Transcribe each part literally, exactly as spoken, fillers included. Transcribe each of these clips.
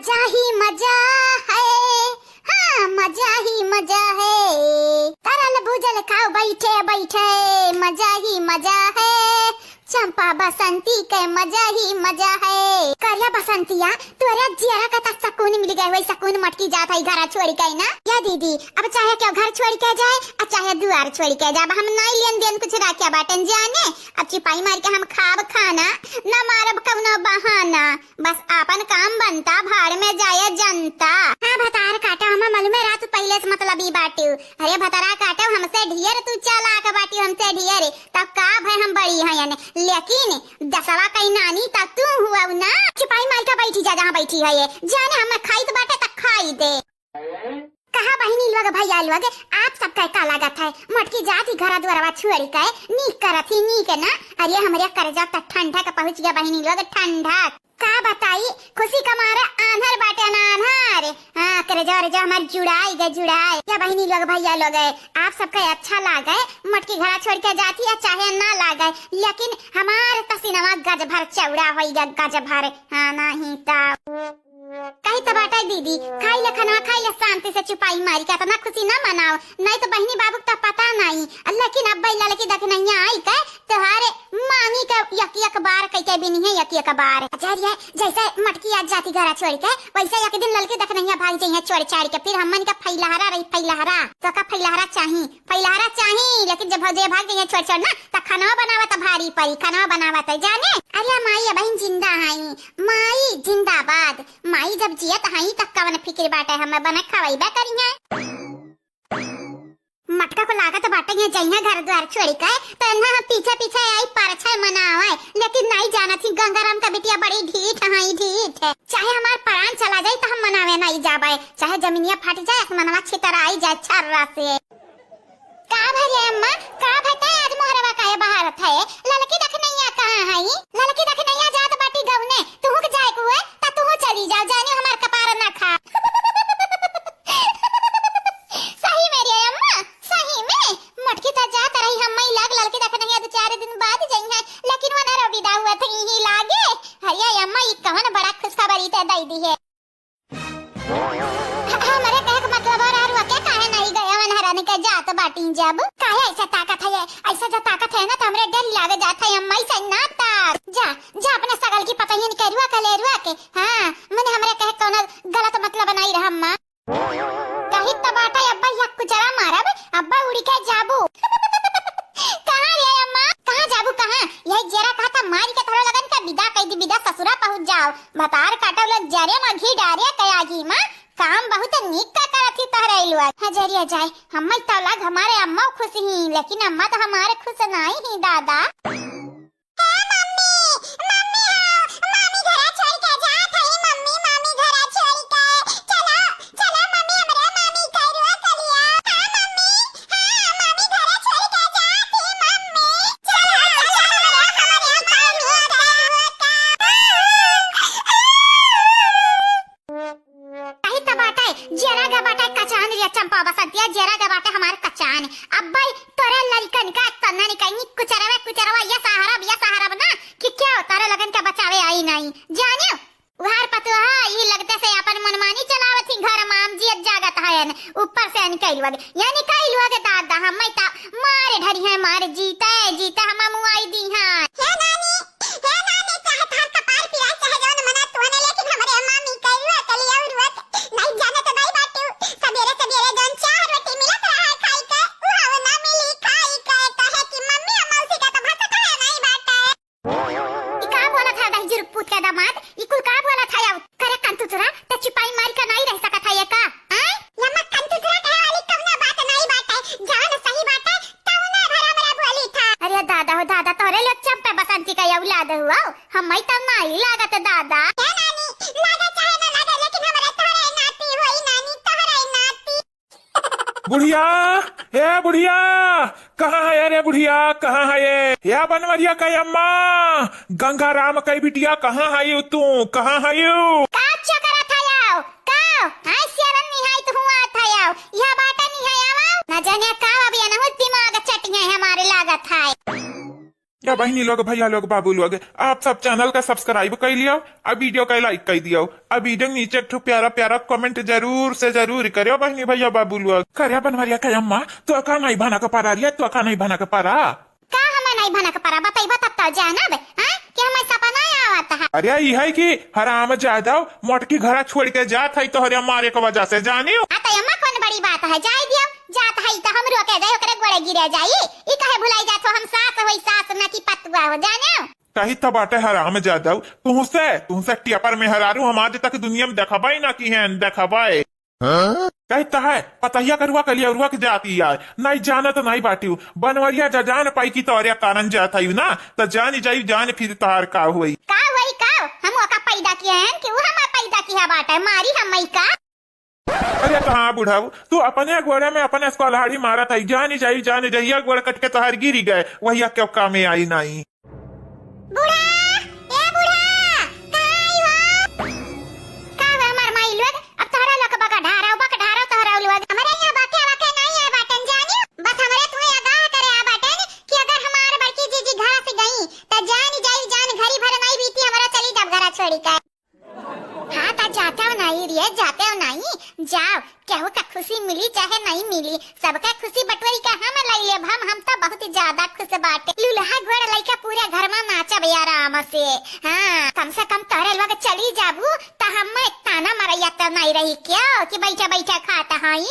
मजा ही मजा है, हाँ, मजा ही मजा है। तरल भुजल खाओ बैठे बैठे, मजा ही मजा है। चंपा बसंती के मजा ही मजा है। करिया बसंतिया, तोरे जियरा का त सकून मिल गए होई, सकून मटकी जात है घरा छोड़ी के ना। या दीदी, अब चाहे केहू घर छोड़ी के जाए, आ चाहे दुआर छोड़ी के जाए, अब हम नाई लेन देन कुछ राख्या बाटन जाने। अब चिपाई मार के हम खाब खाना, ना मारब कउनो बहाना। बस आपन काम बनता, भाड़ में जाए जनता। हाँ, भतार काटो, हमें मालूम है रात पहिले से मतलबी बाटिउ। अरे भतारा काटो, हमसे ढेर तू चालाक बाटिउ, हमसे ढेर। तब का भय हम बड़ी हयन, लेकिन दसवा कई नानी त तू हुआ ना। चिपाई मार के बैठी जा जहाँ बैठी है ये। जाने हमें खाई तो बाटे त खाई दे। कहा बहिनी लोग, भैया लोग, आप सबका का लागत है? मोटकी जात ही घरा दुआरवा छोड़ी के, नीक करत ही, नीक ना? अरे हमरे करजा त ठंडक पहुँच गया बहिनी लोग, ठंडक। का बताई, खुशी का मारे आन्हर बाटे ना आन्हर। हाँ, करजा वरजा हमार जुड़ाई गए, जुड़ाई। या बहिनी लोग, भैया लोग, आप सबका अच्छा लागे, मोटकी घरा छोड़ के जाती है, चाहे ना लागे, लेकिन हमार त सिनवा गज भर चौड़ा होई गया, गज भर। हाँ, नहीं त कही त बाटे दीदी, खाई ले खाना, खाई ले शांति से चुपाई मारी के, इतना खुशी ना मनाओ, नहीं तो बहिनी बाबू का पता नहीं। लेकिन अब बैला लड़की दखनैया आई के तोहारे मामी के यक यक बार कह के बिनी है, यक यक बार। अजय, जैसे मटकी आज जाती घरा छोड़ के, वैसे एक दिन लड़की दखनैया भाग जाइए छोड़ छाड़ के, फिर हमन का फैलहरा रही, फैलहरा। तो का फैलहरा चाही? फैलहरा चाही, लेकिन जब भौजे भाग जाइए छोड़ छोड़ ना, त खाना बनावा त भारी परी, खाना बनावा त जाने। अरे माई, अबहिन जिंदा हई, माई जिंदाबाद। माई जब जियत हई त कवन फिक्र बाटे, हमें बना खवैबे करिहे। मटका को लागत बाटे ये जइहे घर द्वार छोड़ी के, त इन्हा हम पीछे पीछे आई परछाई मनावे, लेकिन नहीं जानत ही गंगाराम का बिटिया बड़ी ढीठ हई, ढीठ। चाहे हमार प्राण चला जाई त हम मनावे नहीं जाबे, चाहे जमीनिया फट जाए, आसमानवा छितराई जाए छर्रा से। का भरे अम्मा, का भरे आज मोहरवा काहे बहारत है? ललकी दखनैया कहाँ है? ललकी दखनैया जात बाटी गउने, तुहू के जाए के हुए, त तुहू चली जाओ, जानी हमार कपार ना खा। सही में रे अम्मा, सही में। मोटकी त जात रही, हम मई लाग ललकी दखनैया दो चार दिन बाद जइहे, लेकिन वो ना रो विदा हुआ थे यही लागे। अरे अम्मा, ई कवन बड़ा खुशखबरी ते दई दी है। ह-, हमरे कहे के मतलब और आरुआ के काहे नहीं गए वन हरन के जात बाटी जब? काहे ऐसा ताकत है ये? ऐसा जो ताकत है ना तो हमरे डर लागे जात है, हम ऐसे ना ताक। जा, जा अपने सगल की पतैयन के रुआ के ले रुआ के। हाँ, मने हमरे कहे कौनो गलत मतलब नहीं रहा अम्मा। कही त बाटे अब्बा यक कुचरा मारब, अब्बा उड़ी के जाबू। कहाँ रे अम्मा? कहाँ जाबू कहाँ? यही जेरा कहा था मारी के थोड़ा लगन का विदा कह दी, विदा ससुरा पहुँच जाओ। भतार काटो लोग जरे मा घी डारे कयागी मा, काम बहुत नीक का करत ही तोहरे लोग। हजरिया जाए, हम्मै तो लग हमारे अम्मा खुश ही, लेकिन अम्मा तो हमारे खुश नाही ही दादा। ए मम्मी, मम्मी हो, मामी घरा छोड़ के जात हई, मम्मी, मामी घरा छोड़ के। चलो, चलो मम्मी, हमरे मामी के रुआ कलिया। हाँ मम्मी, हाँ, मामी घरा छोड़ के जात ही मम्मी। चलो, चलो, हमरे, हमरे मामी के रुआ का। कही त बाटे, जेरा गे बाटे कचान रे चंपा बसंतिया, जेरा गे बाटे हमार कचान। अब्बई तोरे लड़कन का तना निकलनी, कुचरवे कुचरवा, ये सहारब, ये सहारब ना, कि क्या हो, तारे लगन का बचावे आई नहीं। जानियो, उहार पतुहा, ई लगते से अपन मनमानी चलावत ही, घर माम जियत जागत हयन, ऊपर से अन कइल वग, यानी कइल वग दादा, हम ता मार ढरी है, मार जीते, जीते हम मुआई दी हैं। हे नानी, हे नानी, चाहे थार कपार पिराए, चाहे जौन मना तुहने, लेकिन हमरे मामी करुआ कलिया उरुआ के नहीं जानत नहीं बाटू। सबेरे सबेरे जौन चाह रोटी मिलत रहा खाई के, उहाव ना मिली खाई के, कहे कि मम्मी आ मौसी का तो भाषा कहे नहीं बाटे। ई का बोलत है दही जुरुक पूत के दामाद? ई कुल का बोलत है? अब करे कंतुतरा, ते चिपाई मारी का नहीं रह सकत है ये का? हैं? यम्मा कंतुतरा कहे वाली कौनो बात नहीं बाटे, जौन सही बाटे, तौने भरा भरा बोली था। अरे दादा हो दादा, तोरे लोग चंपे बसंती का औलाद हुआ, हम मई तब नहीं लागत दादा। हे नानी, लागे चाहे ना लागे, लेकिन हमरे तोरे नाती होई नानी, तोरे नाती। बुढ़िया, ए बुढ़िया, कहाँ है रे बुढ़िया, कहाँ है ये? या बनवरिया का अम्मा, गंगाराम कई बिटिया, कहाँ है यू तू, कहाँ है यू? का चकरा था याओ? का? हाय सियारन निहाई तो हुआ था याओ। यह बाटा निहाई आओ। न जाने का अब ये न हो दिमाग चटिया है हमारे लागत है। तो बहिनी लोग, भैया लोग, बाबू लोग, आप सब channel का subscribe कर लियो, आ video का like कर दियो, आ video के नीचे एक ठो प्यारा प्यारा comment जरूर से जरूर करियो बहिनी भैया बाबू लोग। करिया बनवरिया के अम्मा, तो का नहीं भनक परा रिया, तो का नहीं भनक परा? का हमें नहीं भनक परा, बतइबा तब तो जानब, हाँ? कि हमें सपना आवत है। अरे ई है कि हराम जादव मोटकी घरा छोड़ के जात है तोहरे मारे के वजह से, जानियो। आ तो अम्मा कौन बड़ी बात है, जाए दियो, जात है तो हम रोके जाए, ओकरे गोड़े गिरे जाई। ई कहे भुलाई जात हो, हम सास होई सास ना कि पतुआ हो, जानियो। कही त बाटे हराम जादव, तुहसे, तुहसे टियापर मेहरारू हम आज तक दुनिया में देखबे ना की हैं, देखबे। हाँ? कही त है, पतहिया करुआ कलियरुआ के जाती आय, नहीं जानत नहीं बाटिउ, बनवरिया जा जान पाई कि तोरे कारण जात हई ना, त जान जाई जान फिर तोहार का होई। का होई का? हम ओका पैदा किए हैं कि वो हमें पैदा किया बाटे, मारी हम मई का? अरे तो हाँ बुढ़ऊ, तू अपने गोड़े में अपने स्कॉलहाड़ी मारत है, जानी जाई, जानी जाई, या गोड़ कट के तोहार गिरी गए, वही क्यों कामे आई नाई। बूढ़ा, ए बूढ़ा, कहाँ आई हो? का हुआ हमार माई लोग? अब तोहरा लोग बका ढारा, बका ढारा तोहरा लोग। हमरे यहाँ बाके वाके नहीं है बाटन जानी, बस हमरे तुम्हें आगाह करे आ बाटन कि अगर हमार बड़की जीजी घर से गई, त जानी जाई जान घरी भर नहीं बीती, हमरा चली जाब घरा छोड़ी के। हाँ, त जाते हो नहीं रे, जाते हो नहीं, जाओ, केहू का खुशी मिली चाहे नहीं मिली, सबका खुशी बटोरी के हम लई लेब, हम, हम तो बहुत ज्यादा खुश बाटे। लुलहा घोड़ लइका पूरे घर में नाचब आराम से। हाँ, कम से कम तोहरे लोग चली जाबू, त हम ताना मरैया तो नहीं रही क्यों कि बैठा बैठा खात हई।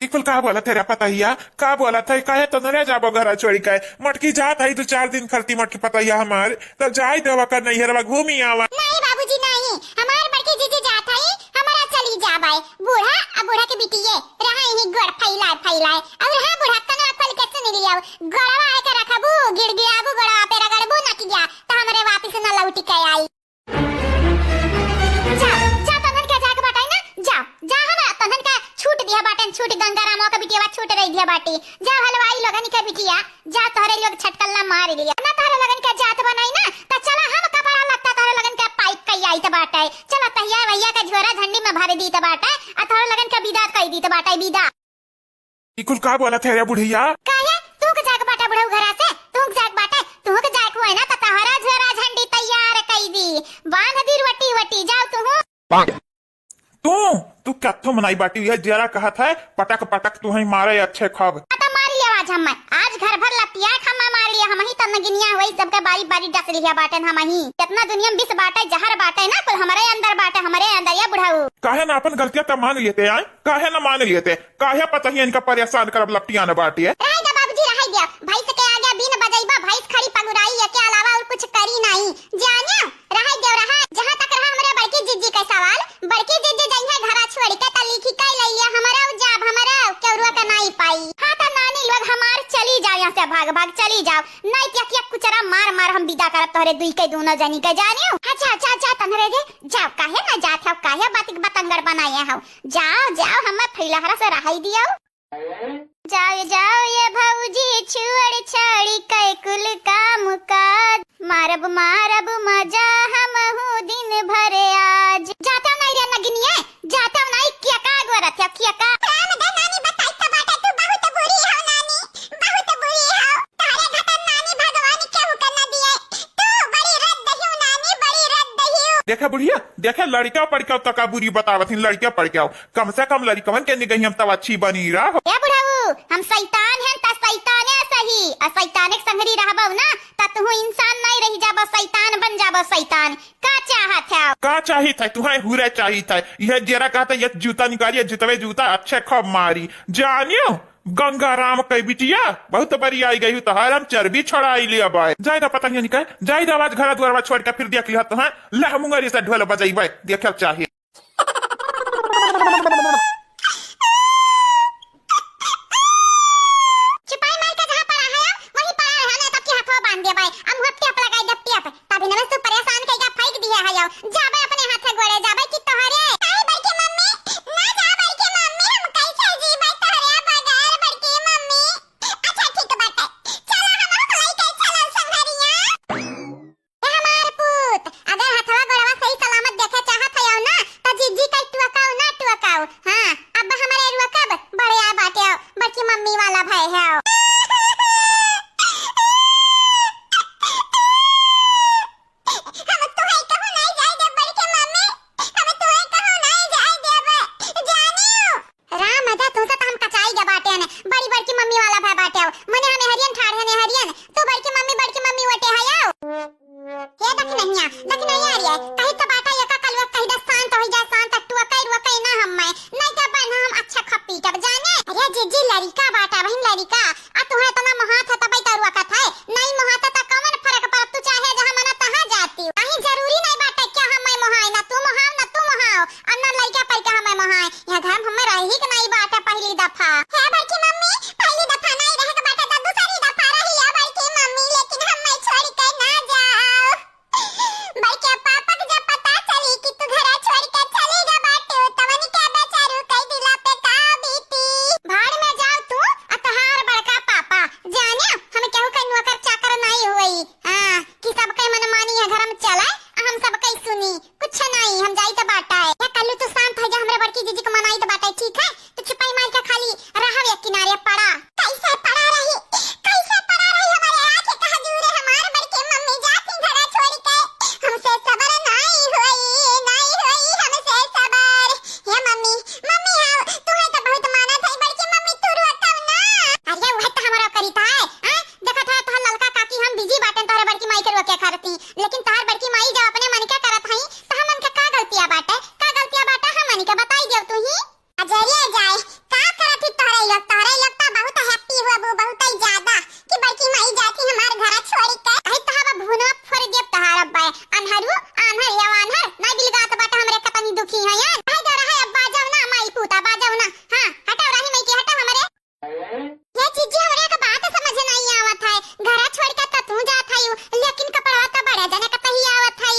ई कुल का बोलत है रे पतहिया? का बोलत है? काहे तो नरे जाबो घरा छोड़ी के? मोटकी जात है दो चार दिन खलती मोटकी पतहिया हमार, तो जाए देवा कर नैहरवा घूमी आवा। नहीं बाबूजी नहीं, हमार बड़की जीजी जात है, हमारा चली जाबे। बूढ़ा आ बूढ़ा के बिटिये रहा यही गोड़ फैलाए फैलाए। और हाँ बूढ़ा, कनवा खोल के सुन लियो, गोड़वा आए के रखबू, गिड़गिड़ाबू, गोड़वा पे रगड़बू नकिया, तो हमरे वापिस न लौट के आई। जा, जा, तन्हन के जाके बाटे ना, जा, जा, हम तन्हन के छूट दिया बाटेन, छूट गंगारामो के बिटिया छूट रही दिया बाटे। जा, हलवाई लोगन के बिटिया, जा, तोहरे लोग छटकल्ला मार लिया ना, तोहरे लोगन के जात बनाई ना, त चला हम कपड़ा लत्ता तोहरे लोगन के पाइक कई आइत बाटे। चला, तहिया भैया के झोरा झंडी में भर दीत बाटे, आ तोहरे लोगन के विदा कई दीत बाटे, विदा। ई कुल का बोलत है रे बुढ़िया? काहे? तू के जाग बाटा बुढ़ऊ घरा से? तू के जाग बाटे? तू के जाग हुए ना, त तोहरा झोरा झंडी तैयार कई दी। बांध दी रोटी वटी, जाओ तू। तू, तू कत्थो मनाई बाटी, यह जरा कहत है, पटक पटक तू ही मारे अच्छे खब। आ त मार लिया आज हम, आज घर भर लपिया खम्मा मार लिया, हम ही त नगिनिया हुई, सबके बारी बारी डस लिया बाटन हम ही। कितना दुनिया में विष बाटे, जहर बाटे ना, कुल हमरे अंदर बाटे, हमरे अंदर, ये बुढ़ऊ। काहे ना अपन गलतियां त मान लेते आए, काहे ना मान लेते? काहे पतहिया इनका परेशान करब लपटियान बाटिए? रहे दे बाबूजी, रहे दे। भैंस के आगे बीन बजइबा, भैंस खड़ी पगुराई, एके अलावा और कुछ करी नाई। जानियो, रहे दे, रहा। जहाँ तक रहा हमरे बड़की जिज्जी के सवाल, बड़की जिज्जी जइहे घरा छोड़ के त लिखी कई लइलिया, हमरउ जाब, हमरउ केउरुआ के नाई पाई। हाँ त नानी लोग हमार चली जाओ यहाँ से, भाग भाग चली जाओ, नाई त यकिया कुचरा मार मार हम विदा करब तोहरे दुई के दोनों जनी के, जानियो। हाँ जा जा जा तनरे रे, जाओ, काहे ना जात हव, काहे बात के बतंगड़ बनाए हव? जाओ, जाओ, हमें फैलहरा से रहाई दियो। जाओ, जाओ ये भौजी, छोड़ छाड़ी के कुल काम काज, मारब, मारब मजा हमहू दिन भर आज। जाता नहीं रे नगिनिया, जाता नहीं, किया का गोरत है, किया का? राम दे नानी बताई तो बाटे, तू बहुत बुरी हो नानी, बहुत बुरी हो। तोहरे घटन नानी भगवान केहू के न दिए। तू बड़ी रद्द हियो नानी, बड़ी रद्द हियो। देखे बुढ़िया, देखे लड़का पड़काव तका बुरी बतावत हिन, लड़का पड़काव। कम से कम लड़कवन के निगहिया में तब अच्छी बनी रहो। ए बुढ़ऊ, हम शैतान हैं त शैताने सही, आ शैताने के संगरी रहबो ना त तू इंसान नहीं रही जाबो, शैतान बन जाबो, शैतान। का चाहत है? का चाहित है? तुहें हुरे चाहित है। यह जेरा कहत है, ये जूता निकालिए, जूतवे जूता, अच्छे खूब मारी। जानियो, गंगाराम के बिटिया, बहुत बड़ी आई गई, तोहार हम चर्बी छोड़ाई लिया बाय। जाए दा पता नहीं निकल, जाए दा आज घर दुआरवा छोड़ के फिर देख लिया तुहें, लह मुंगरी से ढोल बजाई बाय, देखे चाहे। चुपाई मार के जहाँ पड़ा है, वहीं पड़ा रहा, नहीं तो कि हाथों बांध दे बाय। अब हुआ टेप लगाई दे, टेप। तभी नमस तू परेशान कइके फेंक दिया है यो। जाबे अपने हाथे गोड़े जाबे कि तोहरे। आई बड़की मम्मी, ना जा बड़की मम्मी, हम कैसे जीबे तोहरे बगैर बड़की मम्मी? अच्छा ठीक बाटे, चला हम लोग लइके चलन संघरिया। ए हमार पूत, अगर हथवा गोड़वा सही सलामत देखे चाहत हयो ना, हाँ, यह घर में हमें रही के नाई बाटे पहली दफा। हे बड़की मम्मी, पहली दफा नाई रहे के बाटे, तो दूसरी दफा रही है बड़की मम्मी, लेकिन हमें छोड़ के ना जाओ। बड़के पापा के जब पता चली कि तू घरा छोड़ के चली गा बाटे, तवन के बेचारू कई दिला पे का बीती। भाड़ में जाओ तू, आ तहार बड़का पापा। जानियो, हम केहू के नौकर चाकर नाई हुई। हाँ, कि सबके मनमानी है घर में चले, आ हम सबके सुनी। कुछ नाई, हम जाई त बाटा है। या कल्लू तू शांत हो जा, हमरे बड़की जीजी के मनाई त बाटा है, ठीक है? तो चुपाई मार के खाली रहब एक किनारे पड़ा। कैसे पड़ा रही, कैसे पड़ा रही हमारे आँख के हजूरे, हमार बड़के मम्मी जाती घरा छोड़ के। हमसे सबर नाई होई, नाई होई हमसे सबर। हे मम्मी, मम्मी आओ, तू है तो बहुत मानत है बड़की मम्मी, तू रोतव ना। अरे वह तो हमारा करी था, हाँ? देखत है तोहर ललका काकी हम बिजी बाटेन तोहरे बड़की माई के रोके करती, लेकिन तोहर बड़की माई जब अपने मन के करत हई, तो हमन के का गलतिया बाटे, का गलतिया बाटे हमन के बताई देव तू ही। अजरिया जाए, का करत ही तोहरे लोग, तोहरे लोग तो बहुत हैप्पी हुआ बू, बहुत ही ज्यादा कि बड़की माई जाती हमार घर छोड़ के। आई तो हवा भुनवा फोड़ देव तोहार अब्बा, अनहरू, आन्हर या वान्हर, ना बिलगात बाटे हमरे कतनी दुखी है यार। आई दो रहे अब्बा जाओ ना माई पूता बाजाओ ना, हाँ हटाओ रानी माई के हटाओ हमरे। ये जीजी, हमरे एक बात समझ नहीं आवत है, घरा छोड़ के त तू जात है, लेकिन कपड़वा त बड़े जने कतही आवत है।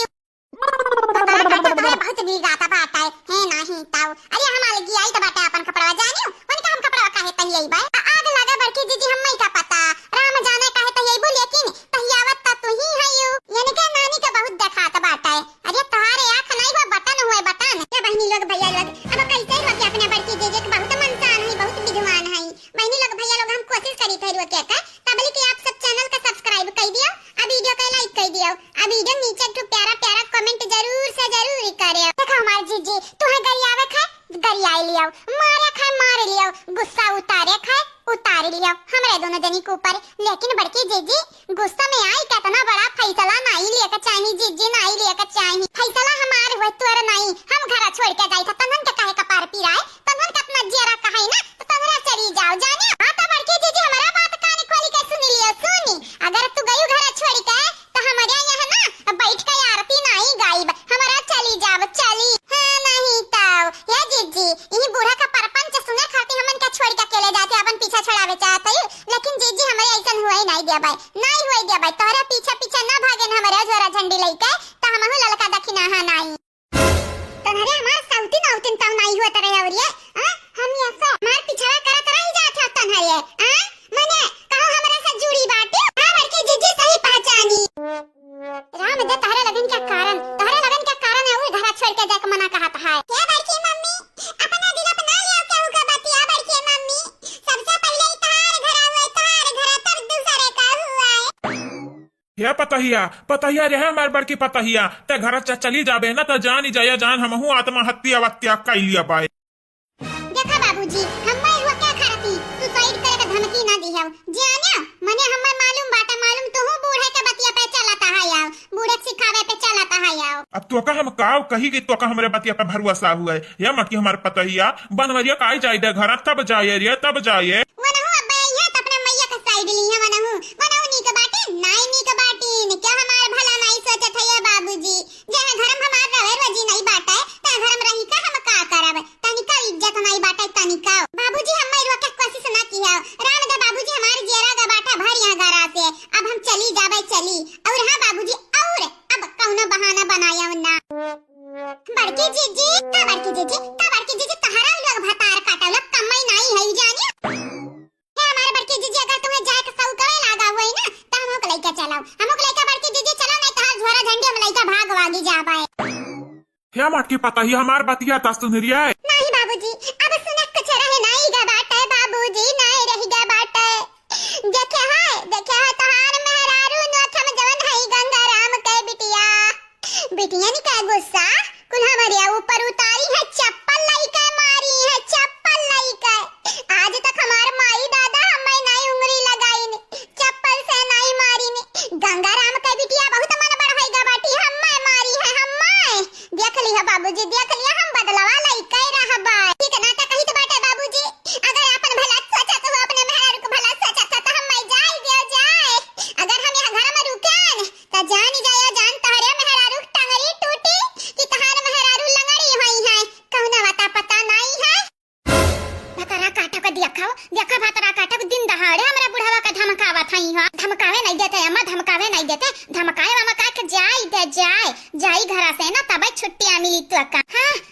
पता है, तोहरे बहुत बिगाता बात है, है नहीं ताऊ। अरे हम अलगी आई त बाटे अपन कपड़वा जानियो, उनका हम कपड़वा काहे तही आई बा? आ-, आग लगे बड़की जीजी, हम नहीं का पता, राम जाने काहे तही आई बू, लेकिन तही आवत त तू ही है यू। यानी के नानी के बहुत देखात बाटे। अरे तोहारे आँख नहीं हुए, बटन हुए, बटन। ये बहनी लोग, भैया लोग, अब कैसे हो कि अपने बड़की जीजी के बहुत मनसान है, बहुत विद्वान है। बहनी लोग, भैया लोग, हम कोशिश करी थे रोके के, तबले कि आप सब चैनल का सब्सक्राइब कर दियो, आ वीडियो का लाइक कर दियो, आ वीडियो नीचे एक ठो प्यारा प्यारा कमेंट जरूर से जरूर करियो। देखो हमार जीजी, तू है गरियावे खाए, गरियाई लियो, मारे खाए, मार लियो, गुस्सा उतारे खाए, उतार लियो हमरे दोनों जनी के ऊपर। लेकिन बड़की जीजी, गुस्सा में आई कितना बड़ा फैसला नहीं लेके चाही जीजी, नहीं लेके चाही। फैसला हमार हुए, तोर नहीं। हम घरा छोड़ के जाई था, तन्हन के काहे कपार पिराए, तन्हन के अपना जियरा कहाई ना, तो तन्हरा चली जाओ जाने। हाँ तो बड़की जीजी, हमारा बात कान खोली के सुन लियो, सुनी। अगर तू गयू घरा छोड़ के, तो हमारे यहाँ ना बैठ के आरती नहीं गाइब, हमारा चली जाओ, चली। हाँ नहीं तो, ये जीजी, यही बूढ़ा का परपंच सुने खातिर हमन के छोड़ के अकेले जाते, अपन पीछा छुड़ावे चाहत है। लेकिन जीजी, हमरे ऐसन हुए नहीं दिया भाई, नहीं हुए दिया भाई, तोहरे पीछे पीछे ना भागेन हमरे झोरा झंडी लइके, त हमहू ललका दखिना हा नाई। तोहरे हमार सौतीन औतीन तौ नाई हुआ तरे अउरिये, हाँ? हम ये से हमार पिछवा करत रह जात हो तोहरे, हाँ? मने, कहो हमरे से जुड़ी बाटी, हाँ बड़की जीजी सही पहचानी। राम दे तोहरे लगन के कारण, तोहरे लगन के कारण है, उ घरा छोड़ के जाके मना कहत है। क्या बड़की मम्मी, अपना दिल पे ना लियो केहू का बतिया बड़की मम्मी, सबसे पहले ही तोहार घरा हुआ, तोहार घरा तब दूसरे का हुआ है। हे पतहिया, पतहिया रे, हमार बड़की पतहिया, ते घर से चली जाबे ना त जानी जाया जान हमहू आत्महत्या वत्या कई लिया बाय। देखा बाबूजी, हम मैं हुआ क्या खाती, सुसाइड करे के धमकी ना दिहव। जानियो, मने हमें मालूम बाटा, मालूम तू बूढ़े के बतिया पे चलत है आओ, बूढ़े के सिखावे पे चलत है आओ। अब तोका हम काव कही कि तोका हमरे बतिया पे भरोसा हुआ है, या मटकी हमार पतहिया, बनवरिया काई जाए दे घर, तब जाए रे, तब जाए। वनहु अब्बे अइहे त अपने मैया के साइड लीहे वनहु। वनहु नीक बाटे, नाई नीक बाटे। ने क्या हमार भला नाई सोचत है ये बाबूजी? जे घर में हमार रहे रोजी नाई बाटे, त घर में रही का हम का करब? तनिका इज्जत नाई बाटे, तनिका। बाबूजी हम मैरुआ के कोशिश ना किया। राम दे बाबूजी हमार जियरा गा बाटे भर यहाँ घरा से। अब हम चली जाबे चली। और हाँ बाबूजी, और अब कौनो बहाना बनाया ना। बड़की जीजी, का बड़की जीजी, का बड़की जीजी, तहरा लोग भतार काटा लोग कमाई नाई है जानियो। हे हमारे बड़की जीजी, अगर तुम्हें जाए के सौ करे लागा हुई ना, तो हमको लेके चलाओ, हमको लेके बड़की जीजी चलाओ, नहीं तो हर झोरा झंडी हम लेके भाग वागी जाबे। हे मटकी पतहिया, हमार बतिया त सुन रिया। नहीं बाबूजी, अब सुनक कुछ रहे नाई गा बाटे बाबूजी, नाई रही गा बाटे। देखे है, देखे है तोहार मेहरारू नोथम जवन है गंगाराम के बिटिया। बिटियन के गुस्सा कुल हमरे ऊपर उतारी है, चप्पल लइके मारी है, चप्पल लइके। आज तक हमार माई दादा हमें नाई उंगली लगाइन, चप्पल से नाई मारिन। गंगाराम के बिटिया बहुत मन बढ़ाई गा बाटी, हमें मारी है, हमें। देख लिया बाबूजी, देख लिया, हम बदलवा लइके रहबा। ठीक ना त कहित बाटे बाबूजी, अगर अपन भला सोचत हो, अपने मेहरारू के भला सोचत हो, त हम मैं जाई दियो जाए। अगर हम यहाँ घर में रुकेन, त जानी जाया जान तोहरे मेहरारू के टंगरी टूटी कि तोहार मेहरारू लंगड़ी होई है। कौनो अता पता नाई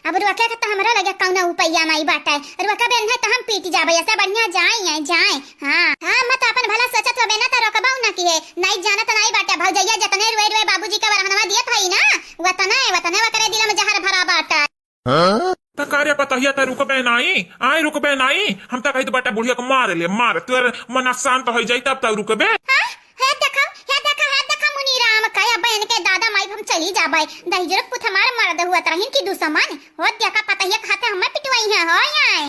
अब रोके के त हमरा लगे कौनो उपैया नाई बाटे। रोकबे न त हम पीट जाबे, ऐसे बढ़िया जाए, आए, जाए। हाँ, हाँ, मत अपन भला सोचत होबे ना त रोकबऊ ना किहे। नाई जानत नाई बाटे, भौजैया जतने रुए रुए बाबूजी के वरहनवा दियत हई ना, वतने, वतने वकरे दिल में जहर भरा बाटे। त का रे पतहिया, त रुकबे नाई, आए रुकबे नाई। हम त कहित बाटे बुढ़िया के मार ले, मार, तोर मन शांत हो जाई तब त रुकबे। हाँ? हे देखा, हे देखा, हे देखा मुनीराम का, अब इनके दादा माई हम चली जाबे। दहिजरक पुत हमार मर्द हुआ तरहिन की दुश्मन। हो देखा पतहिया के हाथे हमें पिटवाई है, हो आए।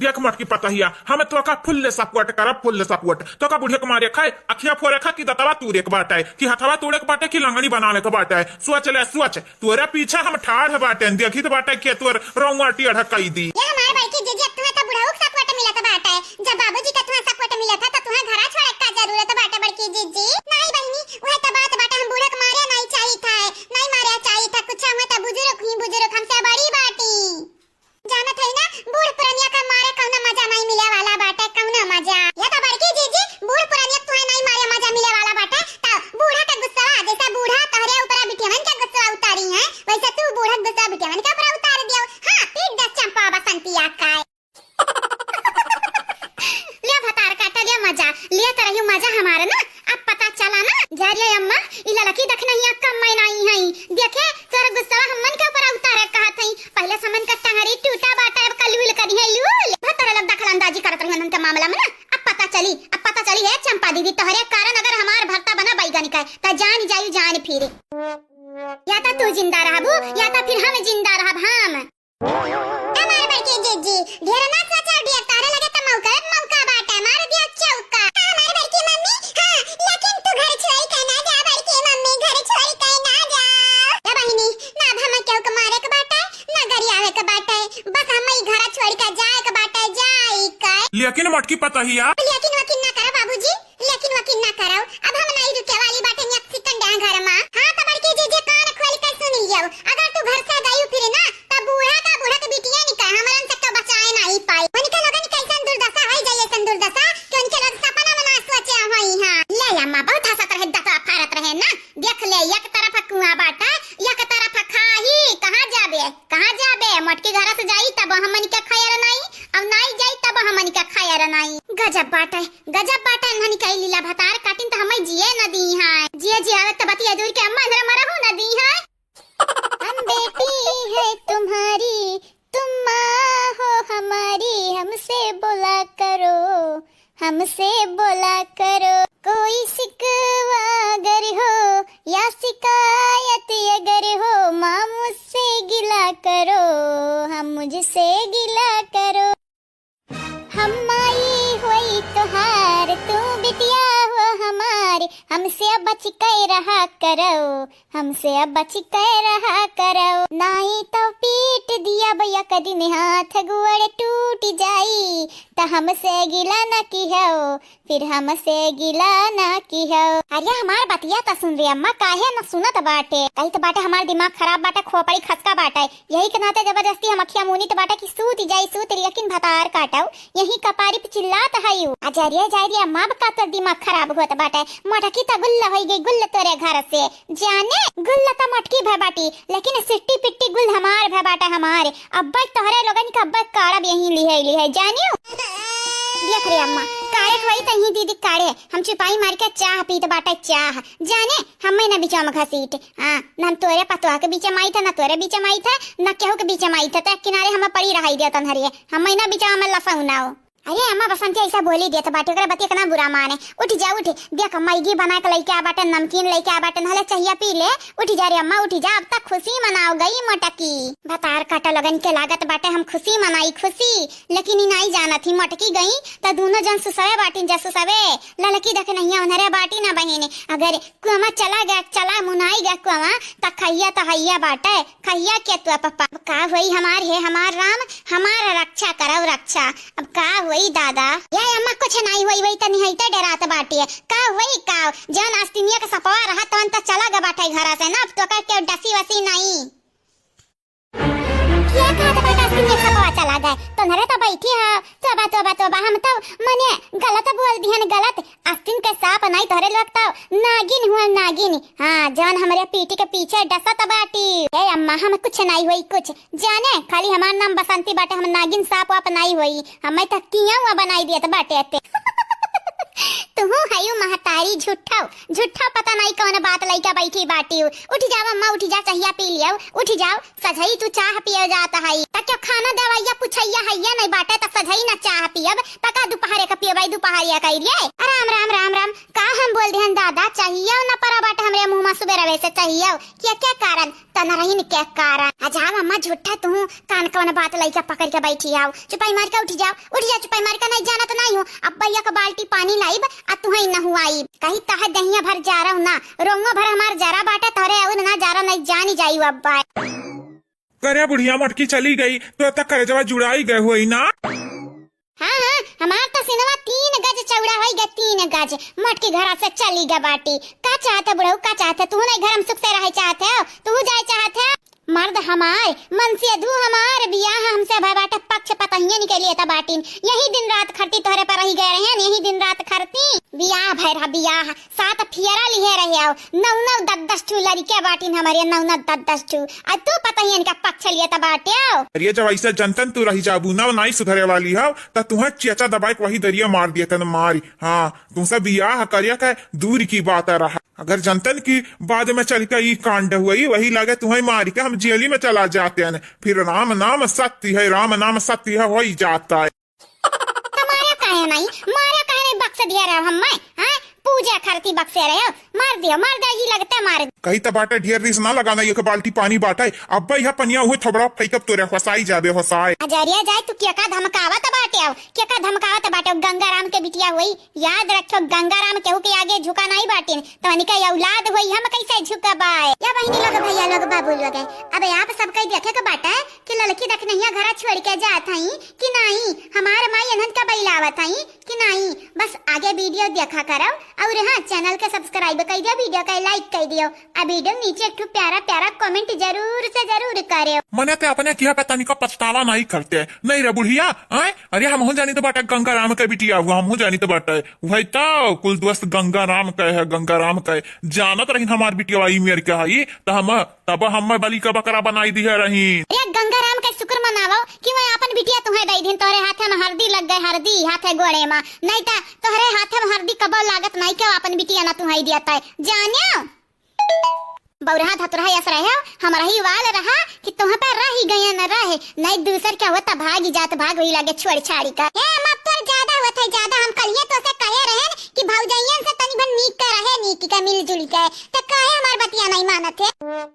देख मोटकी पतहिया, हम तोका full support करब, full support। तोका बुढ़िया के मारे खाए, अखिया फोरे खा कि दतवा तूरे के बाटे, कि हथवा तोड़े के बाटे, कि लंगड़ी बनावे के बाटे। सोच ले, सोच। तोरे पीछे हम ठाढ़ बाटेन, देखित बाटे के तोर रौआ टेढ़ कई दी। ये हमार बड़की जीजी, अब तुम्हें तो बुढ़ऊ के support मिलत बाटे। जब बाबूजी के तुम्हें support मिलत है, तो तुम्हें घरा छोड़े का जरूरत बाटे बड़की जीजी? नहीं बहिनी, वह तो बात बाटे, हम बूढ़ा के मारे नहीं चाहिए था, नहीं मारे चाहिए था, कुछ हुए तो बुजुर्ग ही बुजुर्ग हमसे बड़ी बाटी। जानत है ना, बूढ़ पुरनिया का मारे कौनो मजा नहीं मिले वाला बाटे, कौनो मजा। ये तो बड़की जीजी, बूढ़ पुरनिया तुहे नहीं मारे मजा मिले वाला बाटे, तो बूढ़ा का गुस्सा, जैसे बूढ़ा तोहरे ऊपर बिटियवन के गुस्सा उतारी है, वैसे तू बूढ़ा गुस्सा बिटियवन के ऊपर उतार दियो। हाँ, पीट दे चंपा बसंतिया का। ले भतार काटा, ले मजा, ले तरही मजा हमार ना। अब पता चला ना, जा रे अम्मा, ई ललकी देख नहीं अक्का मैं नहीं है। देखे, तोर गुस्सा हमन के ऊपर उतारे कहत हई। पहले से हमन का टंगरी टूटा बाटा, अब कलूल करी है लूल। भतार लोग दखल अंदाजी करत रही हमन के मामला में ना। अब पता चली, अब पता चली है चंपा दीदी, तोहरे कारण अगर हमार भरता बना बैगन का, त जान जाई जान फिर। या त तू जिंदा रहबू, या त फिर हम जिंदा रहब हम। हमार बड़की जीजी, ढेर ना सोचा डियर, तारे लगे त मौका, मौका बाटे, मार दिया चौका। हमार बड़की मम्मी, हाँ, लेकिन तू घर छोड़ के ना जा, बड़की मम्मी, घर छोड़ के ना जा। ए बहिनी, ना अब हम केहू के मारे के बाटे, ना गरियावे के बाटे, बस हम ई घर छोड़ के जाए के बाटे, जाई के। लेकिन मोटकी पतहिया। लेकिन वकिन ना करा बाबूजी, लेकिन वकिन ना करौ, अब हम नहीं रुके वाली बाटे एक second यहाँ घर मा। हाँ, त बड़की जीजी कान खोल के सुन लियो, अगर तू घर से गई फिर ना, त बूढ़ा का बूढ़ा के बिटिया निकाल, हमरन से तो बचाए नहीं पाई। उनके लोगन कैसन दुर्दशा होई जाई, ऐसन दुर्दशा कि उनके लोग सपना में ना सोचे होई। हाँ, ले अम्मा, बहुत हंसत रहे, दतवा फारत रहे ना। देख ले, एक तरफ कुआं बाटे, एक तरफ खाही, कहाँ जाबे? कहाँ जाबे? मोटकी घर से जाई तब हमन के खैर नाई, अब नाई जाई तब हमन के खैर नाई। गजब बाटे, गजब बाटे, इन्हन के लीला। भतार काटिन त हमें जिए न दी है। जिए जियावे त बतिया दूर के अम्मा इधर मरहू न दी है। हम बेटी है तुम्हारी, तुम माँ हो हमारी, हमसे बोला करो, हमसे बोला करो। कोई शिकवा अगर हो या शिकायत अगर हो, माँ मुझसे गिला करो, हम मुझसे गिला करो। हम माई होई तोहार, तू बिटिया हो हमार, हमसे बच के रहा करो, हमसे अब बच के रहा करो, नाई तो पीट दिया भैया, कदी में हाथ गोड़ टूट जाई, त हमसे गिला न किहो, फिर हमसे गिला न किहो। अरे हमार बतिया त सुन रे अम्मा, काहे न सुनत बाटे? कही त बाटे हमार दिमाग खराब बाटे, खोपड़ी खसका बाटे, यही के नाते जबरदस्ती हम अखिया मूनी त बाटे कि सूत जाई सूत, लेकिन भतार काटो। यही कपारी पे चिल्लात हयू। आ जा रे, जा रे, अम्मा, अब का तोर दिमाग खराब होत बाटे? मोटकी त गुल्ल होई गई, गुल्ल तोरे घर से। जाने, गुल्ल त मोटकी भय बाटी, लेकिन सिट्टी पिट्टी गुल्ल हमार भय बाटे, हमार। अब्बे तोहरे लोगन के अब्बे काढ़ब यहीं लिहे, लिहे, जानियो? देख रे अम्मा, काढ़े के होई त यहीं दीदी काढ़े। हम चुपाई मार के चाह पीत बाटे, चाह। जाने, हमें न बिचवा में घसीट। हाँ, न हम तोरे पतोह के बीचे में आइत है, न तोरे बीचे में आइत है, न केहू के बीचे में आइत है, त किनारे हमें पड़ी रहाई देतन हरिये। हमें न बिचवा में लसऊ ना हो। अरे अम्मा बसंती ऐसा बोली देत बाटे, ओकरे बतिया के ना बुरा माने। उठ जा, उठ। देख, मैगी बना के लइके आ बाटे, नमकीन लइके आ बाटे, नहले चाहिया पी ले। उठ जा रे अम्मा, उठ जा, अब तक खुशी मनाओ गई मोटकी। भतार काटा लोगन के लागत बाटे हम खुशी मनाई, खुशी। लेकिन ई नाई जानत ही मोटकी गई, त दूनो जन सुसवे बाटिन जा सुसवे। ललकी देख नहिया उन्हरे बाटी ना बहिने। अगर कुआं चला गया, चला मुनाई गया कुआं, त खइया त हइया बाटे, खइया के तू पप्पा। अब का होई हमार, हे हमार राम, हमार रक्षा करव रक्षा। अब का होई दादा? या अम्मा कुछ नाई होई, वही तनी हईते डरात बाटे। का होई का? जौन आस्तीनिया के सपवा रहा तवन त चला ग बाटे घर से ना, अब तो का केहू डसी वसी नाई। क्या कहत बाटे आस्तीनिया के सपवा चला तोहरे तो बैठी हो, तोबा, तोबा, तोबा, हम तो मने गलत बोल दिहन, गलत। आस्तीन के साँप नाई, तोहरे लोग तो नागिन हुआ, नागिन। हाँ, जौन हमरे पीठी के पीछे डसत बाटी। ए अम्मा, हम कुछ नाई होई कुछ। जाने, खाली हमार नाम बसंती बाटे, हम नागिन साँप वाप नाई होई। हमें तो कियावा बनाई दियत बाटे ते। तुहू हयू महतारी, झूठो, झूठो पता नाई कौन बात लइका बैठी बाटी। उठ जाओ अम्मा, उठ जा, चहिया पी लियो, उठ जाओ। सजई तू चाह पिए जात हई, त क्यों खाना देवैया पुछैया हइये नहीं बाटे, त सजई ना चाह पियब, त का दुपहरे का पियबै, दुपहरिया कई रे। राम, राम, राम, राम, का हम बोल देहन दादा, चाहिए न परा बाटे हमरे मुँह मा सुबेरवे से चाहिए, के, के कारण? तनरहिन के कारण। आ जाओ अम्मा, झूठा तू कान कवन बात लइका पकड़ के बैठी आओ, चुपाई मार के उठ जाओ, उठ जाओ, चुपाई मार के, नहीं जानत नहीं हो, अब भैया का बाल्टी पानी लाइब, आ तुहई नहुआइब, कहीं तह दहिया भर जारव ना, रोंगो भर हमार जरा बाटे, तोहरे अउर ना जारव, नहीं जानी जाई अब्बा। करे बुढ़िया मोटकी चली गई तो तक करेजवा जुड़ाई गए होई ना। हाँ, हाँ, हमार तो सिनवा तीन गज चौड़ा होई गए, तीन गज। मोटकी घरा से चली गए बाटी। का चाहत है बुढ़ऊ, का चाहत है? तू नहीं घर में सुख से रहे चाहत है, तू जाए चाहत है? मर्द हमार, मनसेधू हमार, बियाह हमसे भय बाटे, पक्ष पतहियन के लिए त बाटिन। यही दिन रात खरती तोहरे पर रही गए रहेन, यही दिन रात खरती। बियाह भय रहा, बियाह। सात फियरा लिहे रहे हो, नौ नौ दस दस ठू लड़के बाटिन हमरे, नौ नौ दस दस ठू। आ तू पतहियन का पक्ष लिए त बाटे हो। अरे जब ऐसा जनतन तू रही जाबू ना, नाई सुधरे वाली हो, त तुहे चेचा दबाई के वही दरिया मार दिया तन मारी। हाँ, तुमसे बियाह करिया के दूर की बात रहा। अगर जनतन की बाद में चल के ई कांड हुई, वही लगे तुहे मारी के हम जेली में चला जाते हैं। फिर राम नाम सत्य है, राम नाम सत्य है, हो ही जाता है। त मारा काहे नहीं, मारा काहे नहीं, बक्स दिया रहो हम मैं, हाँ? पूजा खरती बक्से रहे हो, मार दियो, मार दे, ही लगते मार। कही त बाटे ढेर रीस ना लगाना, एक बाल्टी पानी बाटे, अब यह पनिया हुए थोबड़ा फेंकब तोरे, होसाई जाबे, होसाई। अजरिया जाए, तू क्या का धमकावत बाटे हो, क्या का धमकावत बाटे हो? गंगाराम के बिटिया हुई, याद रखो, गंगाराम केहू के आगे झुका नहीं बाटिन, तोहनी के औलाद होई, हम कैसे झुकबाए? या बहिनी लोग, भैया लोग, बाबू लोग, अब आप सबके देखे के बाटे कि लड़की दखनहिया घरा छोड़ के जात हई कि नहीं, हमार माई इन्हन का बैलावत हई कि नहीं। बस आगे video देखा करो और हाँ, channel के subscribe कर दियो, video का like कर दियो, आ video नीचे एक ठो प्यारा प्यारा comment जरूर से जरूर करो। मने ते अपने किया पे तनिको पछतावा नहीं करते, नहीं रे बुढ़िया, आय? अरे हमहू जानी त बाटे गंगाराम के बिटिया हुआ, हमहू जानी त बाटे। वही तो कुल दोस्त गंगाराम के है, गंगाराम के। जानत रही हमार बिटिया ई मेर के है, त हम तब हम बलि का बकरा बनाई दिहे रही। अरे गंगाराम के शुक्र मनावो कि वह आपन बिटिया तुहे दई दिन, तोहरे हाथे में हरदी लग गए, हरदी हाथे गोड़े में, नहीं त तोहरे हाथे में हरदी कबो लागत नहीं, क्यों आपन बिटिया ना तुहे दिया तय जानियो। बौरहा धतुरहा यस रहे हो, हमरा ही वाल रहा कि तुह पे रही गए न रहे, नहीं दूसर के होता भागी जात, भाग वही लागे छोड़ छाड़ी का। हे अम्मा, तोर ज्यादा होत है, ज्यादा। हम कलिए तो से कहे रहन कि भौजाइयन से तनी भर नीक के रहे, नीक के मिलजुल के, त काहे हमार बतिया नहीं मानत है?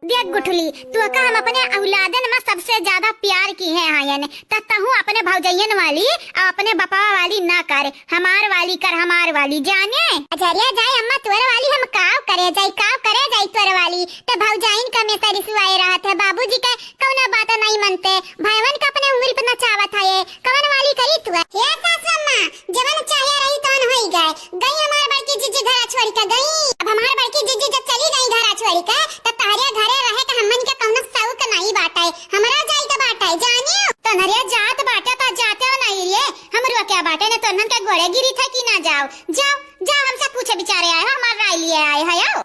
देख गुठली, तू का हम अपने औलादन में सबसे ज्यादा प्यार की है आयन, त तहू अपने भौजाइयन वाली और अपने बपवा वाली ना कर। हमार वाली कर, हमार वाली, जाने। अजरिया जाए अम्मा, तोर वाली हम काव करे जाई, काव करे जाई तोर वाली। त भौजाइन का में सरिसुआए रहत है, बाबूजी के कौनो बात नहीं मनते, भाईवन का अपने उंगली पे नचावत है, कवन वाली करी तू? हे सासु अम्मा, जवन चाहे रही तवन होई गए। गई हमार बड़की जीजी घरा छोड़ के गई। अब हमार बड़की जीजी जब चली गई घरा छोड़ के, त तहरे घरे रहे के हमन के कौनो शौक नहीं बाटे, हमरा जाई के बाटे, जानियो। तोहरे जात बाटे त जाते हो नहीं रे, हमरो क्या बाटे ने, तोहन के गोड़े गिरी थे कि ना जाओ, जाओ, जाओ, हमसे पूछे बिचारे आए हो, हमार राय लिए आए हो, आओ।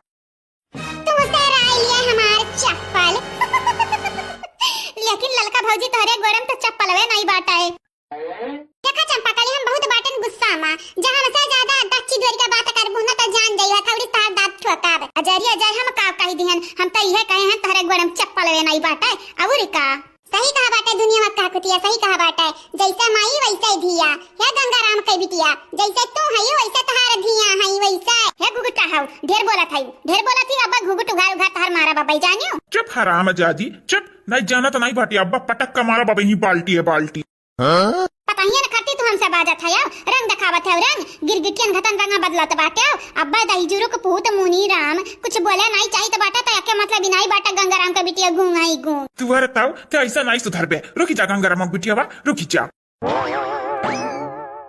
तुमसे राय लिए हमार चप्पल। लेकिन ललका भौजी तोहरे गोड़े में तो चप्पलवे नहीं बाटे। देखा चंपा कली, हम बहुत बाटन गुस्सा मा, जहाँ हमसे ज्यादा दच्ची डोरी का बात करबू ना तो जान जाइए, थोड़ी तार दांत ठोकाब। अजरिया जाए हम का कही दिहन, हम तो इहे कहे हैं तोहरे गोड़े में चप्पलवे नहीं बाटे, और का। सही कहा बाटे दुनिया में कहा कुतिया, सही कहा बाटे। जैसे माई वैसे धिया, हे गंगाराम के बिटिया, जैसे तू है वैसे तोहार धिया है वैसे। हे घुघुटा हऊ, ढेर बोलत हऊ, ढेर बोलत ही, अब घुघुट उघार उघार तोहार मारा बबई जानियो। चुप हराम जादी, चुप, नहीं जानत नहीं बाटी, अब्बा पटक का मारा बबई ही बाल्टी है बाल्टी। हाँ? पतहिया न खरती तू हमसे बाजत है, रंग देखावत है, रंग, गिरगिटियन घतन रंगा बदलत बाटे, अब्बा दही जुरुक पूत मुनी राम, कुछ बोले नहीं चाहित बाटे तो एके मतलब ही नहीं बाटे गंगाराम के बिटिया गूंग आई गूंग। तू हर ताऊ, ते ऐसा नहीं सुधरबे, रुकी जा गंगाराम के बिटिया बा, रुकी जा।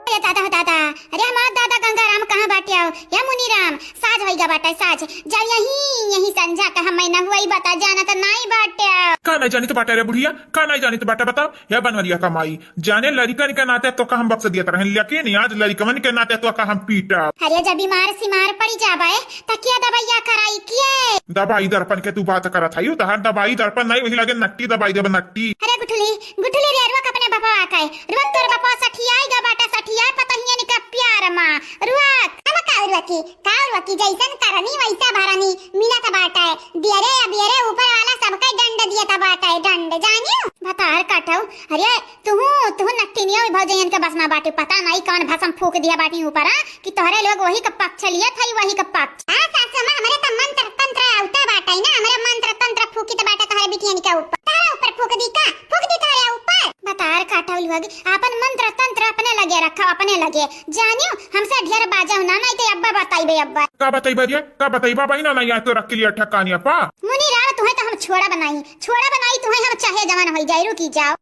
अरे दादा, दादा, अरे हमार दादा गंगाराम कहाँ बाटे हो? या मुनीराम, साझ होइगा बाटे, साझ। जा यही, यही संझा का हम महीना हुआ ही बता जाना तो नाई बाटे। का नाहीं जानित बाटे रे बुढ़िया, का नाहीं जानित बाटे, बताओ। हे बनवरिया क माई, जाने लड़िकन के नाते तोका हम बख्श दियत रहन, लेकिन आज लड़िकवन के नाते तोका हम पीटब। अरे जब बीमार सीमार पड़ी जाबे, त क्या दवाइया कराई के? दवाई दर्पन के तू बात करत हई, तहार दवाई दर्पन नाहीं, वही लगे नट्टी दवाई देब, नट्टी। अरे गुठली, गुठली रे, रुक अपने बपवा के, रुक तोर बपवा सठियाई ग बाटे, सठियाई पतहियन के प्यार मा, रुक। अब का रुकी, का रुकी, जैसन करनी वैसा भरनी मिलत बाटे, दियरे अबियरे ऊपर वाला सबके दंड दियत बाटे, दंड, जानियो। भतार काटऊ, अरे तुहू, तुहू नट्टिनिया भौजैयन के बस मा बाटू, पता नाहीं कौन भसम फूँक दिया बाटी ऊपर, हाँ? कि तोहरे लोग वही क पक्ष लियत हई, वही क पक्ष। हाँ सासू माँ, हमरे त मंत्र तंत्र आवते बाटे ना, हमरे मंत्र तंत्र फूँकित बाटे तोहरे बिटियन के ऊपर। तोहरे ऊपर फूँक दी का? फूँक दी तोहरे ऊपर? बतार काटऊ लोग, आपन मंत्र तंत्र अपने लगे रखा, अपने लगे। जानियो, हमसे ढेर बाजऊ ना, नाहीं त अब्बा बताइबे अब्बा। का बताइबा रे? का बताइबा बहिना? नाहीं आए तो रख के लिया ठकानिया पा। मुनी राव, तुहे त हम छोड़ा बनाई, छोड़ा बनाई तुहे हम, चाहे जवन होई जाए, रुकी जाओ।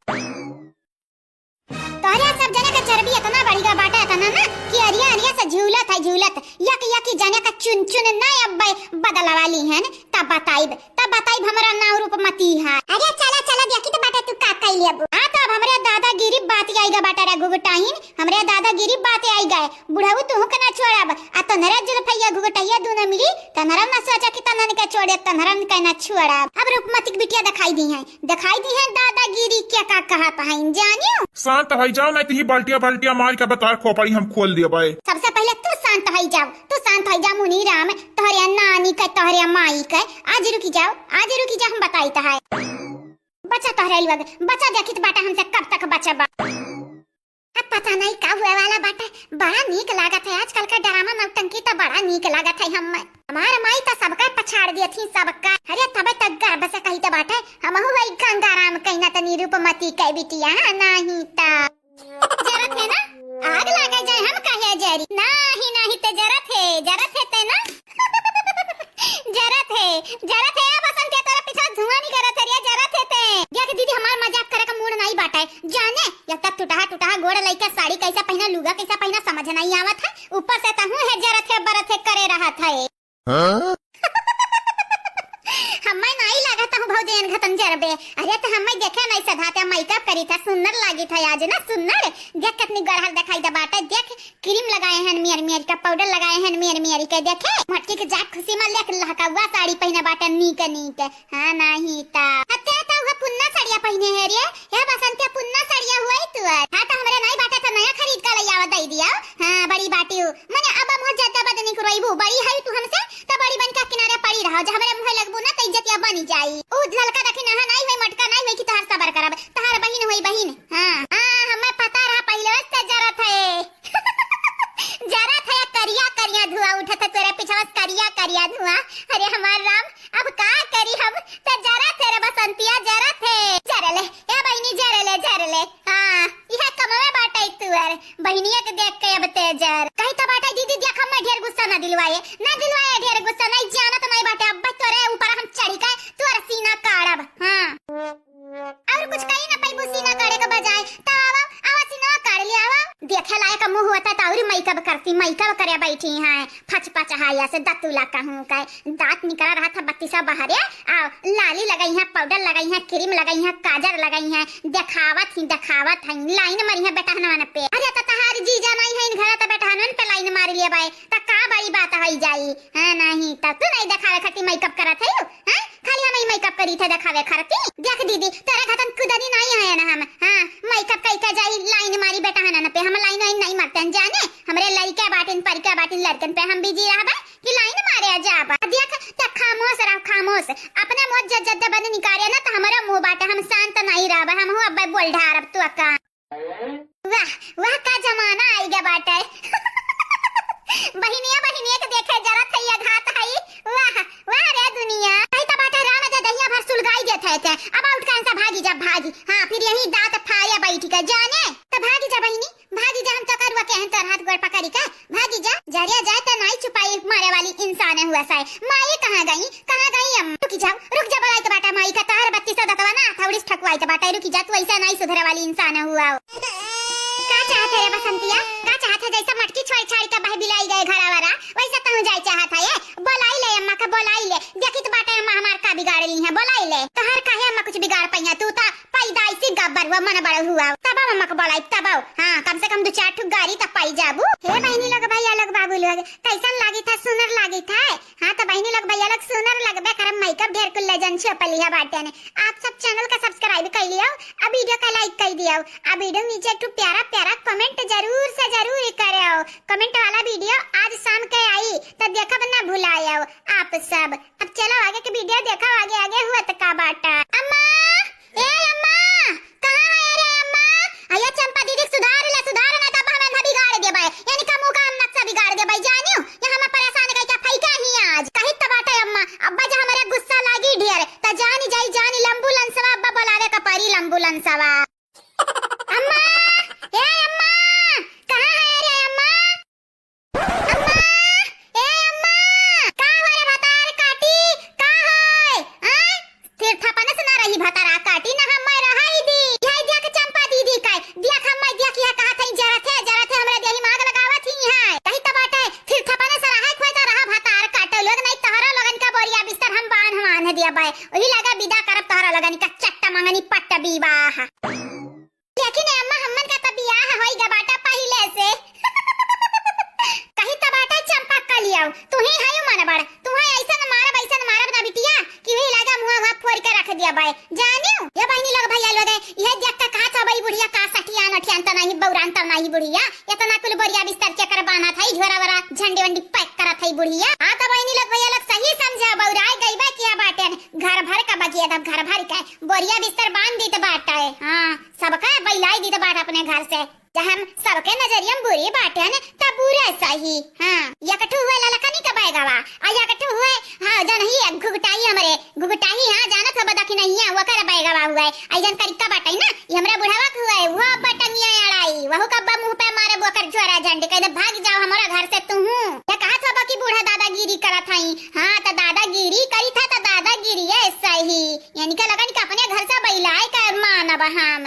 तोहरे सब जने के चर्बी इतना बढ़िया बाटे, इतना ना कि अरिया अरिया से झूलत है, झूलत। यक यक जने का चुन चुन ना अब बदलवा लीहन, तब बताइब, तब बताइब हमरा नाव रूपमती है। अरे चला चला, देखी तो बाटे तू का कई लेबू। हाँ, तो अब हमरे दादागिरी बात आई गा बाटे रे घुघटाइन, हमरे दादागिरी बात आई गए। बुढ़ऊ तुहू के ना छोड़ब, आ तोहरे जुल्फैया घुघटैया दूनो मिली, तोहरा ना सोचा कि तोहन के छोड़े, तोहरा के ना छोड़ब। अब रूपमती के बिटिया दिखाई दी है, दिखाई दी है दादागिरी के का कहत हईन, जानियो। शांत होई जाओ, नाहीं तो ही बाल्टिया बाल्टिया मार के बतार खोपड़ी हम खोल देबे। सबसे पहले तू शांत होई जाओ, तू शांत होई जा मुनीराम, तोहरे नानी के, तोहरे माई के। आज रुकी जाओ, आज रुकी जा, हम बताई तो है। बचा तोहरे लोग, बचा, देखित बाटा हमसे कब तक बचबा। अब पता नहीं का हुए वाला बाटे। बड़ा नीक लागत है आजकल का ड्रामा नौटंकी, तो बड़ा नीक लागत है हम्मे। हमार माई तो सबका पछाड़ दियत ही, सबका। अरे तबे तक गर्व से कहित बाटे, हमहू वही गंगाराम कहिना तनी रूपमती के बिटिया, हाँ, नहीं तो। जरत है ना, आग लागे जाए हम कहे जरी। नाही, नाही ते जरत है, जरत है ते ना। जरत है, जरत है, बसंतिया तोरा पीछा धुआं निकरत है रे, जरत है ते। देख दीदी, हमार मजाक करे का मूड नहीं बाटे। जाने, या तक टुटहा टुटहा गोड़ लइका साड़ी कैसा पहिना, लुगा कैसा पहिना, समझ नहीं आवत है। ऊपर से तहूँ है जरत है, बरत है करे रहत है। हाँ? हम्मे नाई लागत हूँ भौजी एन घतन जरबे। अरे तो हम्मे देखे नहीं सधाते, मेकअप करी था, सुंदर लागी था आज ना, सुंदर। देख कितनी गढ़ल दिखाई दे बाटे, देख क्रीम लगाए हैं मेर मेर का, पाउडर लगाए हैं मेर मेर के, देखे मटकी के जात खुशी में लेके लहकावा साड़ी पहिने बाटे नीक नीक। हाँ, नाही ता। अते ता उहे पुन्ना साड़िया पहिने है रे। हे बसंतिया, पुन्ना साड़िया हुआ ही तू है। हाँ, ता हमरे नाही बाटे ता नया खरीद का लइयावा दई दिया। हाँ, बड़ी बाटी हूँ। मने अब मुँह ज्यादा बदनी करवाईबू, बड़ी है तू हमसे, ता बड़ी बन का किनारे पड़ी रहो। जब हमरे मुँह लगबू ना, तो इज्जतिया बनी जाई। ऊ ललका देखी नहा नाही हुई, मटका नाही हुई कि तहार सबर करब। तहार बहिन हुई बहिन। हाँ, हाँ, हमें पता रहा पहले से जरत है। जरत है, करिया करिया धुआं उठत है तोरे पीछे से, करिया करिया धुआं। अरे हमार राम, अब का करी हम, तो जरत है रे बसंतिया, जरत है। जरले, ए बहिनी, जरले, जरले। हाँ, यह कमवे बाटे तुअर, बहिनिया के देख के अब ते जर। कही तो बाटे दीदी, देख हमें ढेर गुस्सा ना दिलवाए, ना दिलवाए ढेर गुस्सा, नहीं जानत नहीं बाटे, अब तोरे ऊपर हम चढ़ी के तोर सीना काढ़ब। हाँ। और कुछ कही ना पैबू सीना काढ़े के बजाय। तो आवा, आवा सीना काढ़ लिया, आवा। देखे लायक मुँह होता तो और मेकअप करती, मेकअप करे बैठी हैं, फच फच हाया से दतुला कहूँ के। दांत निकला रहा था बत्तीसा बहरे, आ लाली लगाई है, पाउडर लगाई है, क्रीम लगाई है, काजर लगाई है, देखावत ही देखावत है, लाइन मरी है बेटहनवन पे। अरे तो तहार जीजा नहीं है इन घर तो बेटहनवन पे लाइन मार लिया बाय, तो का बड़ी बात है जाई? हाँ, नहीं तो तू नहीं देखावे खातिर मेकअप करत है, हैं? खाली हम ही मेकअप करी थे देखावे खातिर। देख दीदी, तेरे घतन कुदनी नहीं है ना हम। हाँ, मेकअप कई के जाई, लाइन मारी बेटहनन पे। हम लाइन वाइन नहीं मारते हैं जाने। हमरे लड़के बाटिन, परिका बाटिन, लड़कन पे हम बिजी रहबे कि लाइन मारे जाबे। देख, ते खामोश रह, खामोश। अपने मुँह जब जब बंद निकाले ना, तो हमारा मुँह बाटे, हम शांत नहीं रहबे। हम हूँ अब बोल ढारब तू का। वाह, वाह, का जमाना आई गया बाटे। बहिनिया, बहिनिया के देखे जरत है या घात है। वाह, वाह रे दुनिया। कही तो बाटे राम दे दहिया भर सुलगाई देत है ते। अब आउट कान से भागी जा, भागी। हाँ, फिर यही दांत फाड़े बैठी का जाने। तो भागी जा बहिनी, भागी जा, हम तो करुआ के हैं तोर हाथ गोड़ पकड़ी का। भागी जा, जरिया जाए तो नाई छुपाई मारे वाली इंसान हुआ साए। माई कहाँ गई, कहाँ गई अम्मा? रुकी जाओ, रुक जा, बलाई तो बाटा माई का तार बत्तीस सौ दतवा ना, थोड़ी ठकुआई तो बाटा, रुकी जा, तू ऐसा नाई सुधरे वाली इंसान हुआ हो। का चाहते रे बसंतिया, का चाहत त जैसे मटकी छोड़ी छाड़ी के बहबिलाई गए घरा वाला, वैसे तहूँ जाए चाहत है। ए, बोलाई ले अम्मा का, बोलाई ले। देखित बाटे अम्मा हमार का बिगाड़ ली है, बोलाई ले। तोहार काहे अम्मा कुछ बिगाड़ पइहैं, तू त पैदाइशी गब्बर हुआ, मन बड़ा हुआ। तब अम्मा का बोलाई, तब। हाँ, कम से कम दो चार ठो गारी त पाई जाबू। हे बहिनी लोग, भैया लोग, बाबू लोग, कैसन लागित है? सुनर लागित है। हाँ, त बहिनी लोग, भैया लोग, सुनर लगबे करब, makeup ढेर कुल ले जन छपलिया बाटे ने। आप सब channel का subscribe कर लियो, आ video का like कर दियो, आ video नीचे एक ठो प्यारा प्यारा comment जरूर से जरूर करो। Comment वाला video आज शाम के आई, त देखब ना भुलायो आप सब। अब चलो आगे के video देखो, आगे आगे हुआ त का बाटा। अम्मा, ए अम्मा, कहाँ है रे अम्मा? अये चंपा दीदी के सुधार ले, सुधार ना तब हम इनका बिगाड़ देबै। यानी का मुँह का हम नक्शा बिगाड़ देबै, जानियो? यहाँ हम परेशान कई क्या फैका ही आज। कही त बाटे अम्मा, अब्बा जा हमरे गुस्सा लागी ढेर, त जानी जाई, जानी लंबू लंसवा, अब्बा बोलावे का परी लंबू लंसवा। अम्मा, ए अम्मा, कहाँ है रे अम्मा? अम्मा, ए अम्मा, का हो रे भतार काटी, का होय? आय? फिर थपने से ना रही भतारा काटी, ना हम मैं रहाई दी। यही देख चंपा दीदी का, देख हम मैं देख यह कहा थई जरत है, जरत है, हमरे देही में आग लगावत ही है। कही त बाटे, फिर थपने से रहा खोए त रहा भतार काटो लोग, नहीं तोहरो लोगन का बोरिया बिस्तर हम बांध बांध दिया बाय। वही लगा विदा करब तोहरो लोगन का चट्ट मंगनी पट्ट विवाह। लेकिन ए अम्मा, हमन का त बियाह होई गा बाटा पहिले से। कही त बाटा चंपा कलियाऊ, तू ही हयू मन बड़, तू ही ऐसन मारब, ऐसन मारब ना बिटिया, कि वही लागा मुँह वहाँ फोड़ के रख दिया बाय। जानियो, ये बहिनी लोग, भैया लोग, ये देख के कहा था भाई बुढ़िया का सठियान अठियान त नहीं, बौरान त नहीं बुढ़िया, इतना कुल बोरिया बिस्तर के कर बाना था, झोरा वरा झंडी वंडी pack करा था बुढ़िया। हाँ त बहिनी लोग, भैया लोग, सही समझा, बौराए गई बा किया बाटे, घर भर का बगिया दम, घर भर का बोरिया बिस्तर बांध दी त बाटा है। हाँ, सबका बैलाई दी त बाटा अपने घर से। जब हम सबके नजरिया में बुरी बाटे न, तब बुरे सही। हाँ, यकठू हुए ललकनी का बैगवा, आ यकठू हुए, हाँ, जन ही घुघटाही हमरे, घुघटाही, हाँ, जानत हो बदखी नहीं है, वो कर बैगवा हुए। आई जन करिका बाटे ना, ये हमरा बुढ़वा के हुए, वो अब्बा टंगिया अड़ाई, वहू का अब्बा मुँह पे मारे बोकर झोरा झंडी, कह दे, "भाग जाओ हमारा घर से तू हूँ।" ये कहा था कि बूढ़ा दादागिरी करत हई, हाँ, त दादागिरी करी था, त दादागिरी है सही। यानी का लगन के अपने घर से बैलाए का मानब हम।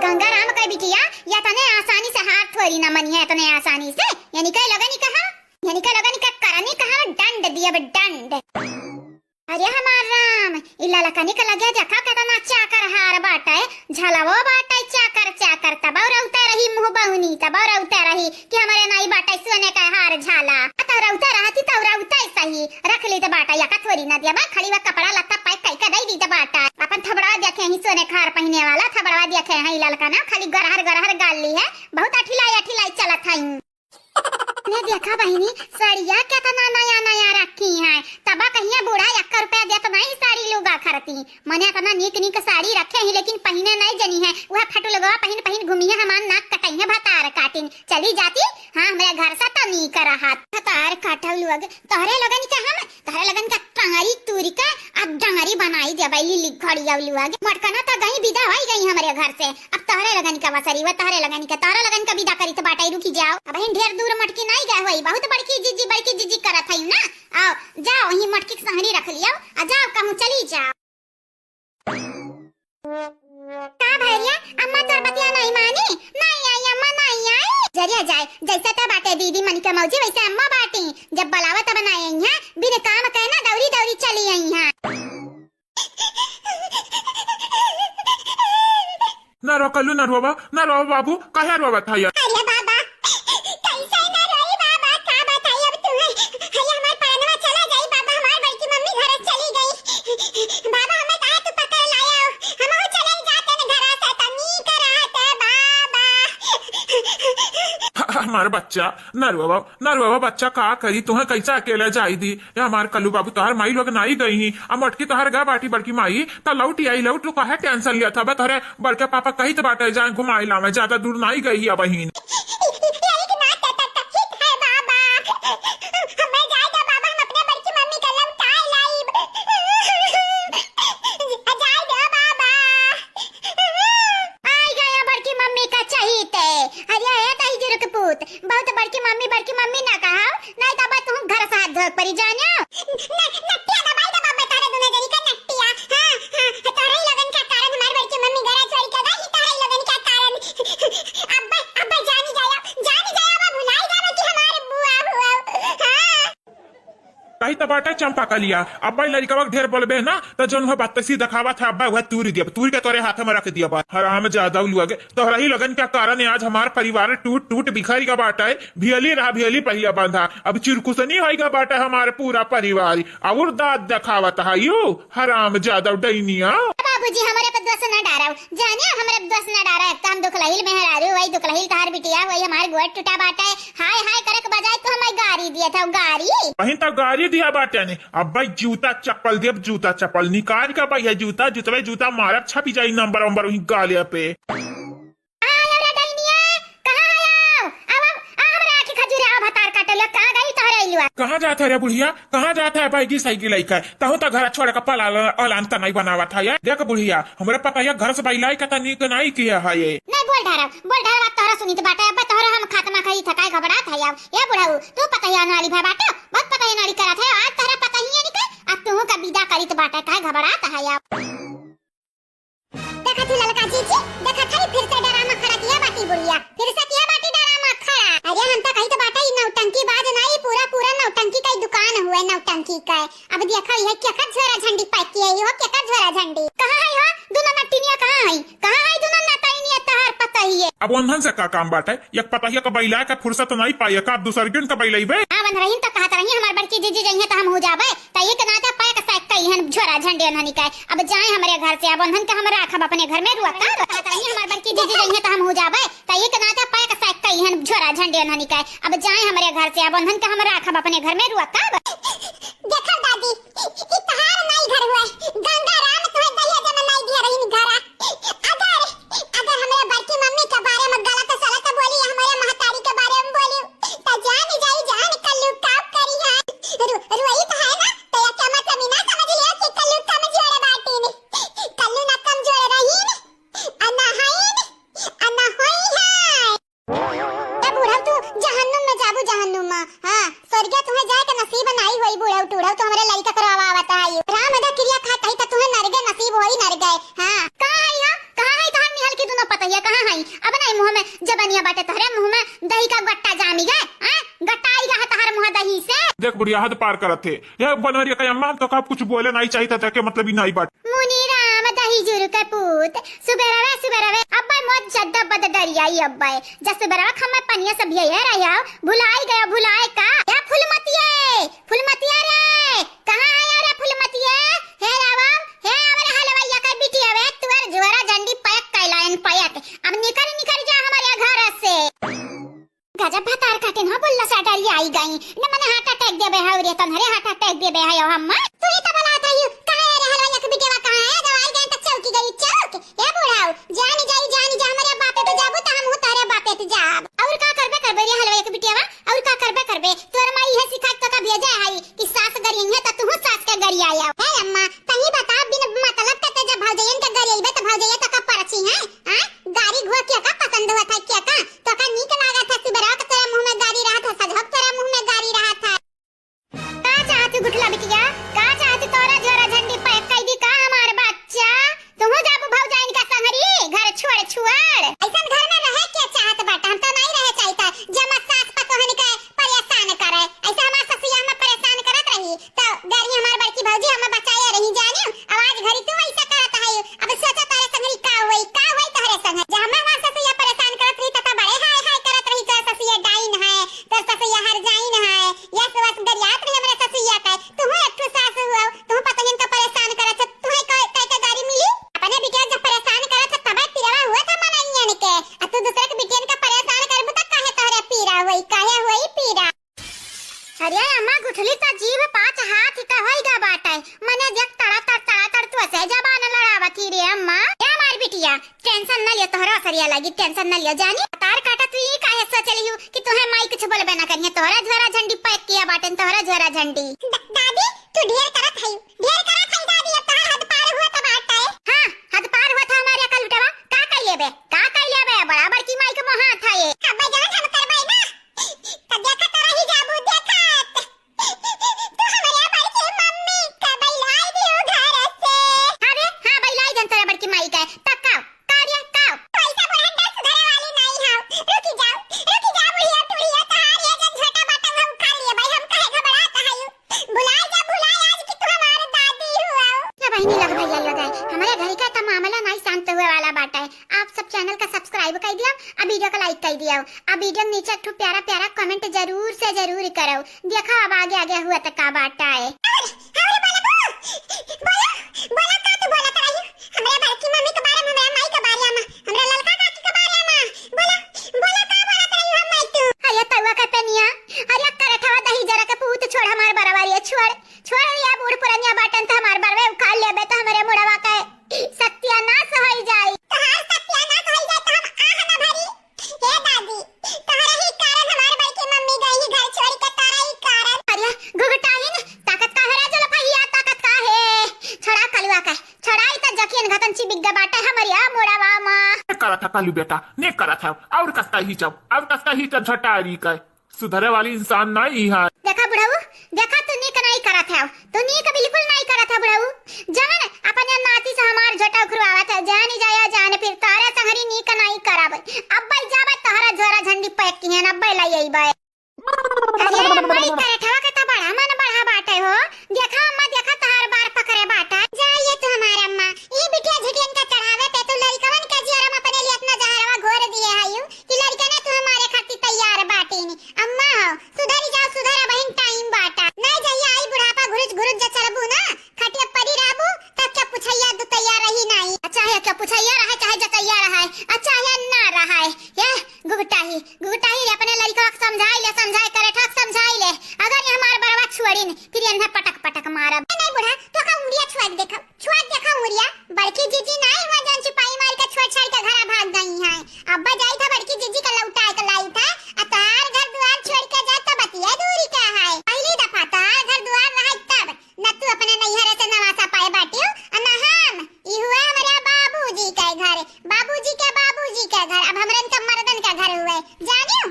गंगाराम कहे, "बिटिया, या तने आसानी से हार थोड़ी ना मनिया, इतने आसानी से।" यानी का लगन कहा, यानी का लगन का करनी कहा, दंड दियब, दंड। अरे हमार राम, ई ललकनी के लगे देखा केतना चाकर हार बाटे, झलवो बाटे चाकर चाकर, तब और उतर रही मुँह बहुनी, तब और उतर रही कि हमरे नाई बाटे सोने का हार झाला। आ तब और उतर रहती, तब और उतर सही, रख ली त बाटा, या का थोड़ी ना दिया बा, खाली वह कपड़ा लत्ता pack कई के दई दी त बाटा। अपन थबड़वा देखे ही सोने का हार पहिने वाला, थबड़वा देखे हैं ई ललकना, खाली गरहर गरहर गाल ली है, बहुत अठिलाई अठिलाई चलत है। ने देखा बहिनी, साड़िया केतना नया नया रखी हैं। तबा कहिया बूढ़ा एक रुपया देत नहीं साड़ी लुगा खरती। मने एतना नीक नीक साड़ी रखे ही, लेकिन पहिने नहीं जनी है। वह फटुलगवा पहिन पहिन घूमी है, हमार नाक कटई है भतार काटिन। चली जाती, हाँ, हमरे घर से त नीक रहत। भतार काटौ लोग, तोहरे लोगन के हम, तोहरे लोगन के टंगरी तूरी के अब डंगरी बनाई देबै लिली घड़िया लोग। मटकना त गई विदा होई गई हमरे घर से। अब तोहरे लगन का बसरी, वो तोहरे लगन का, तोहरे लगन का विदा करी त बाटै, रुकी जाओ। अबहिन ढेर दूर मटकी नाई गए होई, बहुत बड़की जिज्जी, बड़की जिज्जी करत हई ना। आओ, जाओ, वहीं मटकी के संहरी रख लियो, आ जाओ, कहूँ चली जाओ। का भैया, अम्मा तोर बतिया नहीं मानी? नहीं आई अम्मा, नहीं आई। जरिया जाए, जैसे त बाटे दीदी मन के मौजी, वैसे अम्मा बाटी। जब बुलावा तब ना आई हैं, बिन काम के ना दौरी दौरी चली आई हैं। ना रो कल्लू, ना रोवा, ना रोवा बाबू, काहे रोवा था यार? अरे बाबा, कैसे ना रोई बाबा, का बताई अब तुम्हें? हई हमार प्राणवा चला जाई बाबा, हमार बड़की मम्मी घर चली गई। बाबा, हमें काहे तू पकड़ लाया हो? हमहू चले जाते न घरा से, तनी के रहते बाबा। हमार बच्चा, ना रोवा, ना रोवा बच्चा, का करी, तुम्हें कैसे अकेले जाई दी? ये हमार कल्लू बाबू, तोहार माई लोग नाई गई ही, अब मटकी तोहार गा बाटी बड़की माई, त लौट आई, लौट, तू काहे tension लिया था? बा तोहरे बड़के पापा कही त बाटे, जाए घुमाई लावे, ज्यादा दूर नाई गई ही अबहिन। यही के नाते त कहित है बाबा, हमें जाए दो बाबा, हम अपने बड़की मम्मी का लौटाए लाइब। जाए दो बाबा। आई गया बड़की मम्मी का चहीते। अरे ए दही जुरुक पूत, बहुत बड़की मम्मी, बड़की मम्मी ना कहा, नहीं तो अब तुम घर से हाथ धोक परी जानियो। न-, नटिया दबाई दे बाबा, तारे दुनो जरी का नटिया। हाँ, हाँ, तोरे ही लोगन का कारण हमार बड़की मम्मी घर छोड़ के गई, तोरे ही लोगन का कारण। अब, अब जा बाटा चंपा कलिया, अब्बा ई लड़िकवा के ढेर बोलबे ना, त जौन वह बत्तीसी देखावत है, अब्बा वह तूर दिया, तूर के तोरे हाथ में रख दिया बा। हराम जादा लोग, तोहरा ही लगन के कारण आज हमार परिवार टूट, टूट बिखर गया बाटा है। भियली रहा, भियली पहिया बंधा, अब चिरकुसनी होई गया बाटा है हमार पूरा परिवार। और दांत देखावत है यू हराम जादा डैनिया। बाबूजी, हमरे पे दोष ना डारव, जानिया, हमरे पे दोष ना डारव। एक तो हम दुखलहिल मेहरारू, वही दुखलहिल तहार बिटिया, वही हमार गोड़ टूटा बाटे। हाय हाय करे के बजाय तू हमें गारी दिया था, गारी। बहिन, तब गारी दिया बाटे ने, अब भाई जूता चप्पल देब, जूता चप्पल निकाल के भाई है जूता, जूतवे जूता मारब, छपी जाई नंबर वंबर वही गालिया पे। कहाँ है रे डैनिया? कहाँ है आओ? आओ, आओ, आ हमरा आँखी खजूरे, आओ भतार काटे ले, कहाँ गई तोहरे अइलुआ? कहाँ जात है रे बुढ़िया? कहाँ जात है बैगी सैगी लइका? तहु तो घर छोड़ के पलायन त नहीं बनावत है ये। देख बुढ़िया, हमरे पतोहिया घर से बइलाइ के त नीक नहीं किया है ये। नहीं बोल ढारव, बोल ढारव, अब तोहरा सुनित बाटे, अब तोहरा हम खात्मा करी थकाए घबरात है आओ। ए बुढ़ऊ, तू पतोहिया नाली भा बाटे, बहुत पतोहिया नाली करत है, आज तोहरा पतोहिया निकल, अब तू का विदा करित बाटे, काहे घबरात है आओ। देखत ही ललका जीजी, देखत हई फिर से डरामा खड़ा किया बाटी बुढ़िया, फिर से किया बाटी डरामा खड़ा। अरे हम तो कही तो बाटा ई नौटंकी बाज ना, ई पूरा पूरा नौटंकी का ही दुकान हुए, नौटंकी का। अब देखो ये केकर झोरा झंडी पैक किया, ये हो केकर झोरा झंडी। कहाँ है हो दुनो नटिनिया, कहाँ है, कहाँ है दुनो नटैनिया तहार पतोहिए? अब ओन्हन से का काम बाटे, एक पतोहिया का बइला का फुर्सत नहीं पाए का, अब दूसर के उनका बइलइबे। आ बन रहीन तो कहत रही हमार बड़की जीजी जइहे तो हम हो जाबे। त एक नाते पैक सैक कइहन झोरा झंडी ओन्हनी के। अब जाए हमरे घर से, अब ओन्हन के हम राखब अपने घर में रुआ का? कहत रही हमार बड़की जीजी जइहे त हम हो जाबे। त एक नाते पैक सैक कइहन झोरा झंडी ओन्हनी के। अब जाए हमरे घर से, अब ओन्हन के हम राखब अपने घर में रुआ का? देखो दादी, ई तहार नाई घर हुआ, गंगा राम तोहे दहिया जमा नाई दिया रहीन घरा। अगर, अगर हमरे बड़की मम्मी के बारे में गलत सलत बोली, हमरे महतारी के बारे में बोली, त जान जाई जान कल्लू का करी है। रु-, रुई तो है ना, तो ये क्या मतलब ना समझ लिया कि कल्लू कमजोर बाटी ने। कल्लू ना कमजोर रही ने, आ ना है ने, आ ना होई है। ए बूढ़ा तू जहन्नुम में जाबू जहन्नुम में। हाँ, स्वर्गे तुहे जाए के नसीब नाई होई बूढ़ा टूढ़ा, तो हमरे लड़का करवावा आवता है। राम दा क्रिया खात ही तो तुहे नरगे नसीब होई नरगे। हाँ, कहाँ है यहाँ? कहाँ है तोहर निहल की दुनो पतोहिया, कहाँ है? अब नहीं मुँह में जबनिया बाटे तोहरे, मुँह में दही का गट्टा जामी गए, हैं? गट्टा आई रहा तोहर मुँह दही से। देख बुढ़िया, हद पार करत है। ये बनवरिया का अम्मा, हम तो का कुछ बोले नहीं चाहिए था, ताकि मतलब ही नहीं बात। मुनी राम दही जुरु के पूत, सुबेरवे सुबेरवे अब्बे मोर जद्दा बद डरियाई अब्बे, जब सुबेरवा खम्मे पनिया से भिया रहा, भुलाई गया, भुलाए का? या फुलमतिये, फुलमतिया रे, कहाँ है रे फुलमतिया? हे रावम, हे हमरे हलवैया के बिटिया वे, तुअर झोरा झंडी पैक कैलायन पैक। अब निकर, निकर जा हमरे घर से। गजब भतार काटिन हो, बुल्ला सा डरिया आई गई। न मने heart attack देबे है रे, तन्हरे heart attack देबे है हम। तू ही तो बलात है यू, कहाँ है रे हलवैया के बिटिया, कहाँ है? जब आई गए तो चौकी गई चौक। ए बुढ़ाऊ, जान जाई, जान जा, हमरे बापे पे जाबू तो हम हूँ तोरे बापे पे जाब। और का करबे करबे रे हलवैया के बिटिया? और का करबे करबे? तोर माई इहे सिखाई तो का भेजे है कि सास गरियन है तो तू सास के गरिया आया। हे अम्मा, तही बता, बिन मतलब के ते जब भौजयन के गरियबे तो भौजैया तो का परची है? हाँ? गारी घुआ क्या का पसंद हुआ था, क्या का? तो का नीक लागत है सिबरा के तोरे मुँह में गारी रहत है, सजहक तोरे मुँह में गारी रहत है। का चाहत गुठला बिटिया? का चाहत तोरा झोरा झंडी पैक कई दी का हमार बच्चा? तुहू जाबू भौजाइन का संगरी, घर छोड़ छुआड़। ऐसन घर में रहे के चाहत बाटा, हम तो नहीं रहे चाहिता। जमा सास पतोहन के परेशान करे, ऐसे हमार ससुया हमें परेशान करत रही, तो गारी हमार बड़की भौजी हमें बचाए रही जानियो। अब आज घरी तू ऐसा करत है, अब सोचा तोरे संगरी का होई, का होई तोहरे संग। जब हमें हमार ससुया परेशान करत रही, तो, तो बड़े हाय हाय करत रही, तोर ससुया डाइन है, तोर ससुया हर जाइन है, यस वस गरियात रही हमरे ससुया का। तुहू एक ठो सास हुआ, तुहू पतोहियन का परेशान करत है, तुहे कह, कह के गारी मिली? अपने बिटिया जब परेशान करत है, तबे पिरवा हुआ था मनइयन के। आ तू दूसरे के बिटियन का परेशान करबू त काहे तोहरे पीरा होई, काहे होई पीरा? अरे अम्मा, गुठली त जीभ पाँच हाथ का होई गा बाटे। मने देख तड़ा तड़, तड़ा तड़ तू ऐसे जबान लड़ावत ही रे अम्मा। ए हमार बिटिया, tension न लियो, तोहरा असरिया लागी, tension न लियो। जानी, तार काटा तू ई काहे सोच लियो कि तोहे माई कुछ बोलबे ना करिए, तोहरा झोरा झंडी पैक किया बाटे, तोहरा झोरा झंडी। द-, दादी, तू ढेर करत है, ढेर करत है दादी, अब तोहार हद पार हुआ त बाटे। हाँ, हद पार हुआ था हमारे अकल उठवा, का कई लेबे, का कई लेबे, बड़ा बड़की माई के मोह हाथ है ये। अब्बे जवन हम करबे ना, त देखत रही जाबू, देखत। तू हमरे बड़की मम्मी का बैलाई दियो घर से। हाँ रे, हाँ, बैलाई जन तोरा बड़की माई का, त का, का रे, का? पैसा बोला दस धरे वाली नहीं है। रुकी जाओ, रुकी जाओ, बुढ़िया, टुढ़िया, तहार ये जन छोटा बटन हम उखाड़ लिए भाई, हम काहे घबरात हई? बुलाए जा दियो। अब वीडियो के नीचे एक ठो प्यारा प्यारा comment जरूर से जरूर करो। देखो अब आगे आगे हुआ तो का बाटा है। अरे, अरे बोला बो, बोला, बोला का तू बोलत रही? हमरे बड़की मम्मी के बारे में, हमरे माई के बारे में, हमरे ललका काकी के बारे में। बोला, बोला का बोलत रही हम माई तू? अरे तउआ के पेनिया, अरे करठवा दही जरा के पूत छोड़ हमार बरवा रे, छोड़, छोड़ रे, बूढ़ पुरनिया बाटन त हमार बरवे उखाड़ लेबे त हमरे मुड़वा के सत्यानाश होई जाई। तहार सत्यानाश होई जाई त हम आह ना भरी। हे दादी, तोहरे ही कारण हमार बड़की मम्मी गई घर छोड़ के, तोहरे ही कारण। अरे घुघटाइन, ताकत का है रे जुल्फहिया, ताकत का है? छोड़ा कलुआ का, छोड़ा ई त जकियन घतन चिबिक गे बाटे हमरिया मुड़वा मा। ने करत है कलू बेटा, ने करत है। और कस कही जब, और कस कही जब झटारी का। सुधरे वाली इंसान नहीं है। देखा बुढ़ऊ, देखा तू नीक नहीं करत है, तू नीक बिल्कुल नहीं करत है बुढ़ऊ। जान अपने नाती से हमार झोटा उखरवावत है, जान जाया जान फिर तोहरे संगरी नीक नहीं करब। अब भाई जाबे तोहरा झोरा झंडी पैक किहन, अब भाई लाई आई बाय। अरे माई करठवा के त बड़ा मन बढ़ा बाटे हो। देखा अम्मा, देखा तोहार बार पकड़े बाटा। जाइए तू हमार अम्मा, ई बिटिया झिटियन के चढ़ावे पे तू लड़कवन के जियरम अपने लिए इतना जहरवा घोर दिए हयू कि लड़कने तू हमारे खातिर तैयार बाटे नी। अम्मा हो, सुधरी जाओ, सुधर, अबहिन टाइम बाटा। नहीं जहिया आई बुढ़ापा घुरुच घुरुच जे चलबू ना, खटिया परी रहबू, तब क्या पुछैया दुतैया रही नहीं। अच्छा है क्या पुछैया रहे, चाहे जतैया रहे, अच्छा है ना रहे। ये गुगटाही, गुगटाही रे, अपने लड़का के समझाई ले, समझाई करे ठक समझाई ले। अगर ये हमार बरवा छुअड़िन, फिर इन्हें पटक पटक मारब। नहीं बूढ़ा, तो का उंगलिया छुआ के देखा, छुआ के देखा उंगलिया। बड़की जीजी नहीं हुआ जौन सिपाही मार के छोड़ छाड़ के घरा भाग गई हैं। अब्बा जाई था बड़की जीजी का लौटा के लाई था, आ तोहार घर दुआर छोड़ के जाए तो बतिया दूरी का है। पहली दफा तोहार घर दुआर रहे तब, न तू अपने नैहरे से नवासा पाए बाटियो, आ न हम। ई हुआ हमारे बाबूजी के घर, बाबूजी के बाबूजी के घर, अब हमरे इनका मर्दन के घर हुए, जानियो?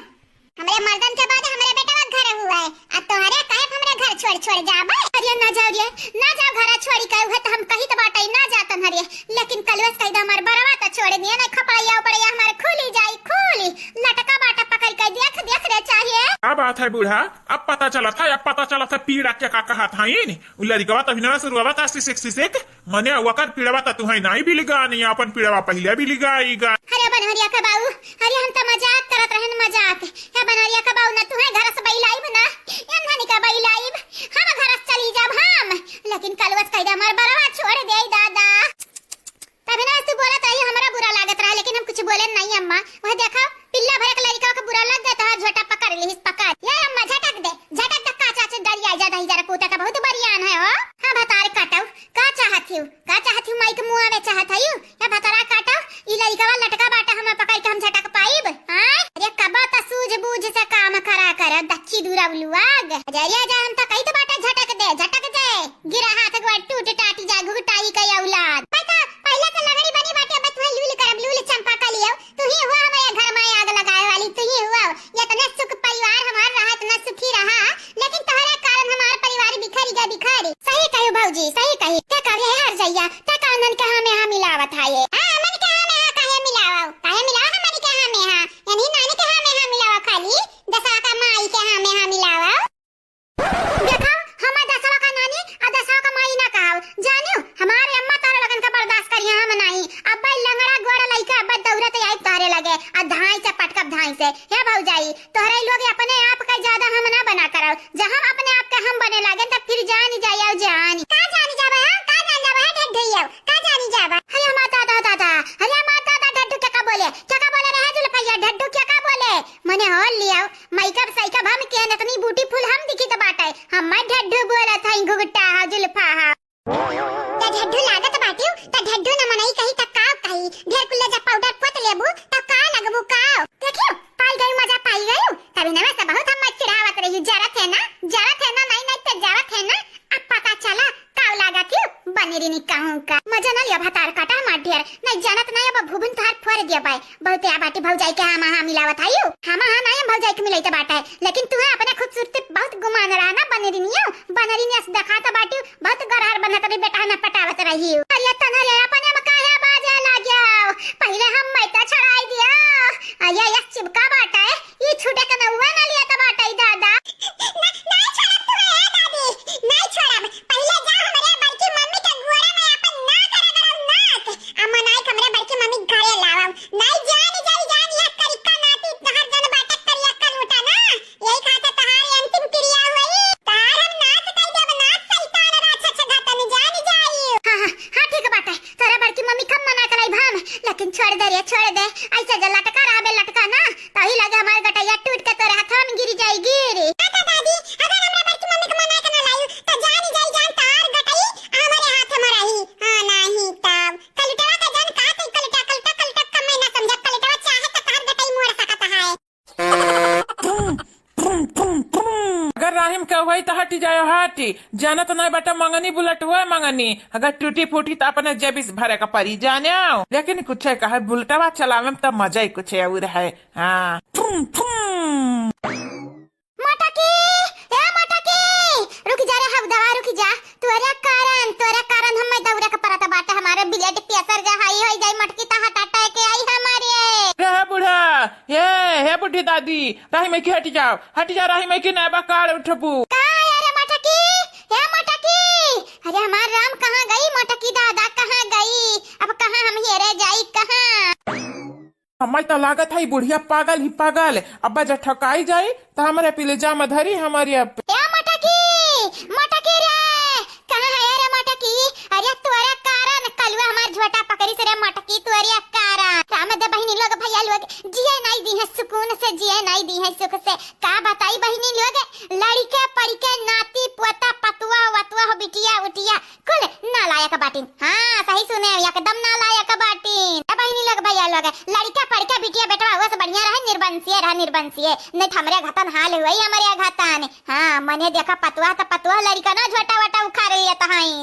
हमरे मर्दन के बाद हमरे बेटवा के घर हुए, आ तोहरे काहे हमरे घर छोड़ छोड़ जाबे? अरे ना जाओ रे, ना जाओ घर छोड़ी के, उहे तो हम कही तो बाटे, ना जातन हरे, लेकिन कलुआ से कही दे हमार बरवा तो छोड़ दिए, ना खपड़ैया उपड़ैया हमार खुली जाई, खुली, लटका बाटा पकड़ के देख, देख रे चाहिए। का बात है बूढ़ा, अब पता चलत है, अब पता चलत है पीड़ा के का कहत हईन। उ लड़िकवा तो अभिनवा से रोवत है, सिसिक सिसिक। मने ओकर पीड़वा त तुहई नाई बिलगा, नहीं अपन पीड़वा पहिले बिलगाई गा। अरे बनहरिया का बाऊ, अरे हम त मजाक करत रहन, मजाक। हे बनहरिया का बाऊ, ना तुहई घर से बइलाइब ना, एन्हनी का बइलाइब, हम घर से चली जाब हम। लेकिन कलुआ से कही दे हमार बरवा छोड़ दे दादा। तभी ना तू बोलत रही, हमरा बुरा लागत रहा, लेकिन हम कुछ बोले नहीं अम्मा। वह देखा, पिल्ला भर के लड़िका के बुरा लग गया, तोहार झोटा पकड़ लिहिस, पकड़। ये अम्मा, झटक दे, झटक दे, का चाचे गरिया ज्यादा ही जरा पूता का बहुत बरियान है हो। हाँ, भतार काटो, का चाहत हिउ, का चाहत हिउ, माई के मुआ में चाहत हिउ, या भतारा काटो, ई लड़िकवा लटका बाटा, हम पकड़ के हम झटक पाइब, हाँ? अरे कबा त सूझ बूझ से काम करा कर, दच्ची दूरा उलुआग। अरे जा, हम त कही तो बाटा झटक दे, झटक दे, गिरा हाथ गोड़ टूट टाटी जा, घुघटाई के औलाद। पता, पहले तो लगड़ी बनी बाटे, अब तुम्हें लूल करब, लूल चंपा का लियो। तू ही हुआ हमारे घर में आग लगाए वाली, तू ही हुआ। ये इतने सुख परिवार हमार रहा, इतना सुखी रहा, लेकिन तोहरे कारण हमार परिवार बिखर गया, बिखर। सही कही भौजी, सही कही। क्या करे है हर जइया, क्या कानन के हमें यहाँ मिलावत है ये? हाँ, हमन के हमें यहाँ काहे मिलावा? काहे मिलावा हमन के हमें यहाँ? यानी नानी के हमें यहाँ मिलावा खाली, दसवा का माई के हमें यहाँ मिलावा। देखो, हमें दसवा का नानी आ दसवा का माई ना कहाओ। जानियो, हमारे अम्मा तारा लोगन का बर्दाश्त करिया हम नहीं। अब भाई लंगड़ा गोड़ लइका अब दौड़त आई तारे लगे, आ धाई से पटकब धाई से। हे भौजाई, तोहरे लोग अपने आप का ज्यादा हम ना बना करो, जहाँ अपने आप के हम बने लागे तब फिर जान जाए जान। का जान जाबे, हाँ? का जान जाबे, हाँ, ढेर ढेर का जानी जाबा? अरे हमार दादा, दादा, अरे हमार दादा, ढड्ढू क्या का बोले? क्या का बोले रहे जुल्फैया? ढड्ढू क्या का बोले? मने हो लियो, makeup साइकअप हम के इतनी beautiful हम दिखित बाटे। हम ढड्ढू बोलत हई, घुघटा हा, जुल्फा हा। त ढड्ढू लागत बाटियो, त ढड्ढू न मनई कही त का कही? ढेर कुल्ले जब powder पोत लेबू, त का लगबू का? देखियो, पाई गयू, मजा पाई गयू। तभी नवा से बहुत हम चिढ़ावत रही, जरत है ना, जरत है ना, नहीं, नहीं त जरत है ना। अब पता चला, काव लागत हिउ, बनेरिनी कहूँ का। मजा न लिया भतार काटा हमार ढेर। नहीं जानत नहीं, अब भुबुन तोहार फोड़ दिया बाय। बहुते आ बाटी भौजाई के हम हाँ मिलावत हइउ। हम हाँ नहीं, हम भौजाई के मिलैत बाटे। लेकिन तुहे अपने खूबसूरती बहुत गुमान रहा ना बनेरिनियो। बनेरिनिया से देखात बाटी, बहुत गरहर बनत रही, बेटा न पटावत रही। अरे तना रे, अपने में काहे बाजे लाग्यो? पहिले हम मैता छड़ाई दिया। अरे ये चिपका बाटे। ई छूटे के नौवा ना लिया त बाटई दादा। ना, नाई छोड़ब तुहे, ए दादी, नाई छोड़ब। पहिले जा हमरे बड़की मम्मी के गोड़े में अपन नाक रगड़ब, नाक। अम्मा नाई के हमरे बड़की मम्मी घरे लावब। नाई जान जाई, जान, यह करिका नाती, लेकिन छोड़ दे रे, छोड़ दे। ऐसे जे लटका रहबे, लटका ना, तही लगे हमार गटैया टूट के तोरे हाथवा में गिर जाई, गिर। हाँ तो दादी, अगर हमरा बड़की मम्मी के मना के ना लायू, तो जानी जाई जान तार गटई हमरे हाथ में रही। हाँ, नाही तब। कलुटवा का जान का तू कलुटा, कलुटा, कलुटा कम मैं ना समझा। कलुटवा चाहे तो तार गटई मोड़ सकत है। अगर राहिम के होई त हटी जायो, हटी। जानत नाय बाटे मंगनी बुलेट हुए मंगनी। अगर टूटी फूटी त अपने जेबिस भरे का परी, जाने आओ। लेकिन कुछ है कहे, बुलेटवा चलावे में त मजा ही कुछ और है। हाँ। मोटकी, ए मोटकी, रुक जा रे हबदवा, रुक जा। तोरे कारण, तोरे कारण हमें दौड़े के पड़त बाटे। हमारे blood pressure जे high होई जाई, मोटकी, त heart attack आई हमारे। रे हे बूढ़ा, हे, हे बूढ़ी दादी, राही में की हटी जाओ, हटी जाओ, राही में की नाय बा काड़ उठबू। का है रे मोटकी, हे मोटकी, अरे हमार राम कहाँ गई मोटकी दादा, कहाँ गई? अब कहाँ हम हेरे जाई, कहाँ? हमें त लागत है बुढ़िया पागल ही पागल। अब्बा जब ठकाई जाई त हमरे पिलिजा में धरी हमरे अब। ए मटकी, मटकी रे, कहाँ है रे मटकी? अरे तोरे कारण कलुआ हमार झोटा पकड़ी से रे मटकी, तोरे कारण। राम दे बहिनी लोग, भैया लोग, जिए नाई दी है सुकून से, जिए नाई दी है सुख से। का बताई बहिनी लोग, लड़िके पड़िके नाती पोता पतुआ वतुआ हो बिटिया उटिया कुल नालायक बाटिन। हाँ, सही सुने, एकदम नालायक बाटिन। ए बहिनी लोग, भैया लोग, लड़िका पड़िका बिटिया बेटवा, वो से बढ़िया रहे, निर्बंसिए रहे, निर्बंसिए। नहीं तो हमरे घतन हाल हुई, हमरे घतन। हाँ, मने देखा पतुआ तो पतुआ लड़िका ना झोटा वोटा उखाड़ लिया तो हाई।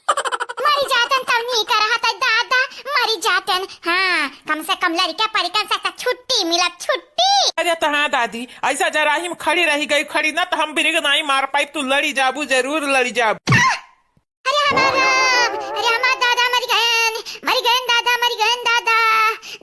मरी जातन तब नहीं कर रहा था दादा, मरी जातन। हाँ, कम से कम लड़िका पड़िकन से तो छुट्टी मिला, छुट्टी। अरे तो हाँ दादी, ऐसा जराही में खड़ी रही गई, खड़ी ना तो हम बिरिग नहीं मार पाई, तू लड़ी जाबू, जरूर लड़ी जाबू। अरे हमार राम, अरे हमार दादा मरि गएन, मरि गएन दादा, मरि गएन दादा।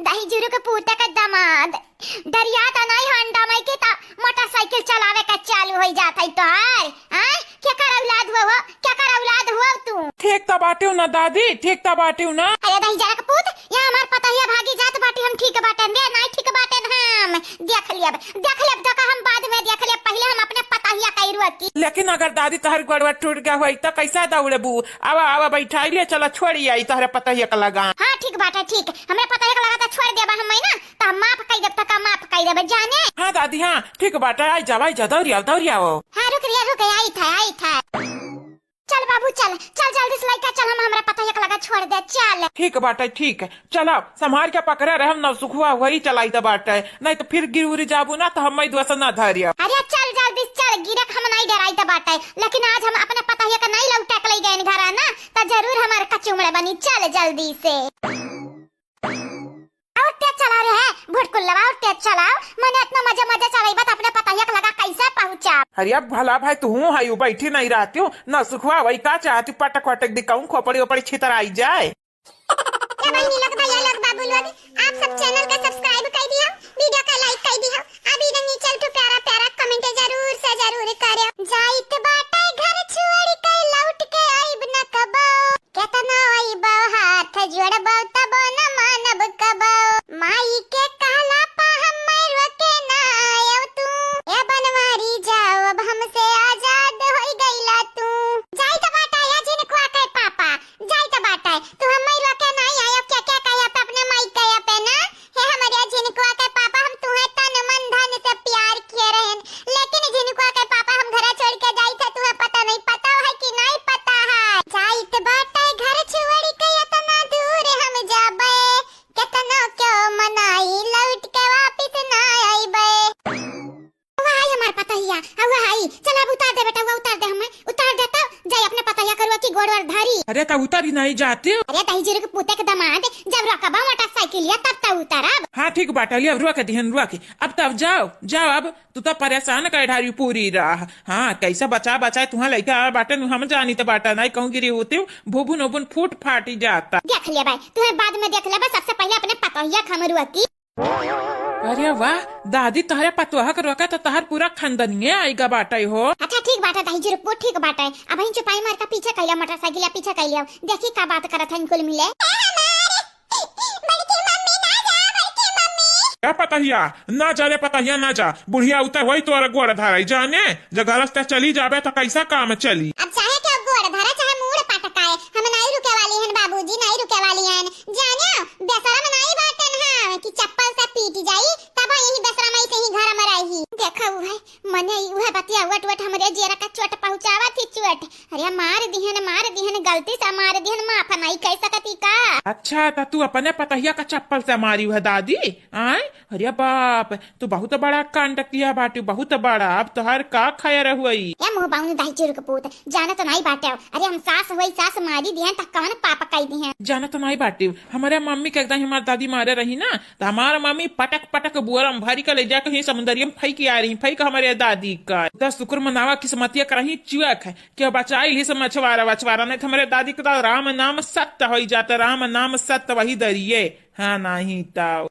दही जुरुक पूते के दामाद। डरिया त नाई हंडा मई के त मोटरसाइकिल चलावे के चालू होई जात है तोहार। आय, केकर औलाद हुआ हो, केकर औलाद हुआ तू? ठीक त बाटे ना दादी, ठीक त बाटे ना। अरे दही जरा के पूत, यहाँ हमार पतहिया भागी जात बाटे, हम ठीक बाटे रे, नाई ठीक बाटे हम। देख लेब, देख लेब, देखा हम बाद में देख लेब, पहिले हम अपने पतहिया कई रुआ की। लेकिन अगर दादी तहर गोड़वा टूट गया होई त कैसा दौड़बू? आवा, आवा, बैठाई ले, चला छोड़ी आई तहरे पतहिया का लगा। हाँ, ठीक बाटे, ठीक। हमरे पतहिया का लगा त छोड़ देबा हम ना, त हम माफ कई देब, त का माफ कई देब जाने। हाँ दादी, हाँ, ठीक बाटे, आई जा, आई जा, दौड़ी आओ, दौड़ी आओ। हाँ, रुक रे, रुक, आई था, आई था। चल बाबू, चल, चल जल्दी से लइका चल, हम हमरा पतहिया के लगा छोड़ दे, चल। ठीक बाटे, ठीक। चला, संभार के पकड़े रहे, हम नौसुखवा वही चलाई त बाटे, नहीं तो फिर गिर उरी जाबू ना तो हम दुआ से ना धरिया। अरे चल जल्दी से चल, गिरक हम नहीं डराई त बाटे, लेकिन आज हम अपने पतहिया के नहीं लौटा के ले गए घर ना, तो जरूर हमारे कचुमड़े बनी। चल जल्दी से। और तेज चला रे है, भुटकुल्लवा, और तेज चलाओ। मने इतना मजे मजे चलाइबा त अपने पतहिया के लगा कैसे पहुँचा? अरे अब भला भाई तू हूँ है, यू बैठी नहीं रहती हूँ, नौसुखवा वही का चाहती, पटक वटक दी कहूँ, खोपड़ी ओपड़ी छितराई जाए। ए बहिनी लोग, भैया लोग, बाबू लोग, आप सब channel का subscribe कर दियो, video का like कर दियो। अभी रंगी चल तो प्यारा प्यारा comment जरूर से जरूर करो। जाइत बाटे घर छोड़ के लौट के आइब न कबो। केतना अइबो हाथ जोड़बो तबो न मानब कबो। माई के कहला पा हम रोके ना आयो तू। ए बनवारी जाओ अब हमसे आजाद होई गईला तू। जाई त बाटा या झिनकुआ के पापा, जाई त बाटा। तू हम रोके ना आयो, क्या क्या कहे पे अपने माई कहे पे ना। हे हमरे झिनकुआ के पापा, हम तुहे तन मन धन से प्यार किए रहन, लेकिन झिनकुआ के पापा हम घरा छोड़ के जाई थे, तुहे पता नहीं, पता है कि नहीं पता है? जाइत बाटे घर छोड़ के इतना दूर हम जाबे, केतनो क्यों मनाई लौट के वापिस ना आइबे। वह आई हमार पतहिया, आ वह आई, चल अब उतार दे बेटा, वह उतार दे हमें, उतार दे तो जाई अपने पतहिया करुआ की गोड़ और धरी। अरे तो उतर ही नहीं जाती। अरे दही जीरू के पूते के दामाद, जब रकबा मोटरसाइकिलिया तब तो उतरब। हाँ ठीक बाटे, लिया रुआ के दिहन रुआ के, अब तब जाओ, जाओ अब। तू तो परेशान कर ढारी पूरी राह। हाँ, कैसे बचा बचा तुहाँ लइका आ बाटे नु, हम जानी त बाटा नहीं कहूँ गिरी होती, भुभुन उभुन फूट फाटी जाता। देख ले भाई, तुहे बाद में देख ले, बस सबसे पहले अपने पतोहिया के हम रोकी। अरे वाह, दादी तहरे पतोह के रोका तो तहर पूरा खानदनिये आइगा बाटे हो। अच्छा ठीक बाटे, दाई जी रुकबो, ठीक बाटे। अब ही चुपाई मार के पीछे कैला, मोटरसाइकिल पीछे कैला, देखी का बात करत है कुल मिले। बड़की मम्मी ना जा, बड़की मम्मी। ए पतहिया, ना जा रे पतहिया, ना जा। बुढ़िया उतर वही तोरा गोड़ धराई जाने। जब घर से चली जाबे तो कैसा काम चली? अब चाहे के गोड़ धरा, चाहे मूड़ पटकाए, हम नहीं रुके वाली हन बाबूजी, नहीं रुके वाली हन। जाने बेशरम नाई बाटन हम कि चप्पल से पीट जाई, तब यही बेशरम ऐसे ही घर में रही। देखा उहे, मने उहे बतिया उठ उठ हमरे जियरा का चोट पहुँचावा थी चोट। अरे मार दिहन, मार दिहन, गलती से मार दिहन, माफ नाई कह सकती का? अच्छा, त तू अपने पतहिया का चप्पल से मारी उहे दादी? आय? अरे बाप, तू बहुत बड़ा कांड किया बाटू, बहुत बड़ा। अब तोहर का खैर हुई? ए मुँह बाउन दाई चुरुक पूत, जानत नाई बाटे। अरे हम सास हुई, सास मारी दिहन त कौन पाप कई दिहन? जानत नाई बाटू, हमरे मम्मी के एकदम हमार दादी मारे रही ना, त हमार मम्मी पटक पटक बुअरम भरी के ले जाके ही समुंदरिया में फेंक आ रही, फेंक हमरे दादी का। त शुक्र मनावा किस्मतिया करही चुअक है, के बचाई ली से मछुआरा वछुआरा, नहीं त हमरे दादी के त राम नाम सत्य होई जाता, राम नाम सत्य वही दरिये। हाँ, नाही ताव।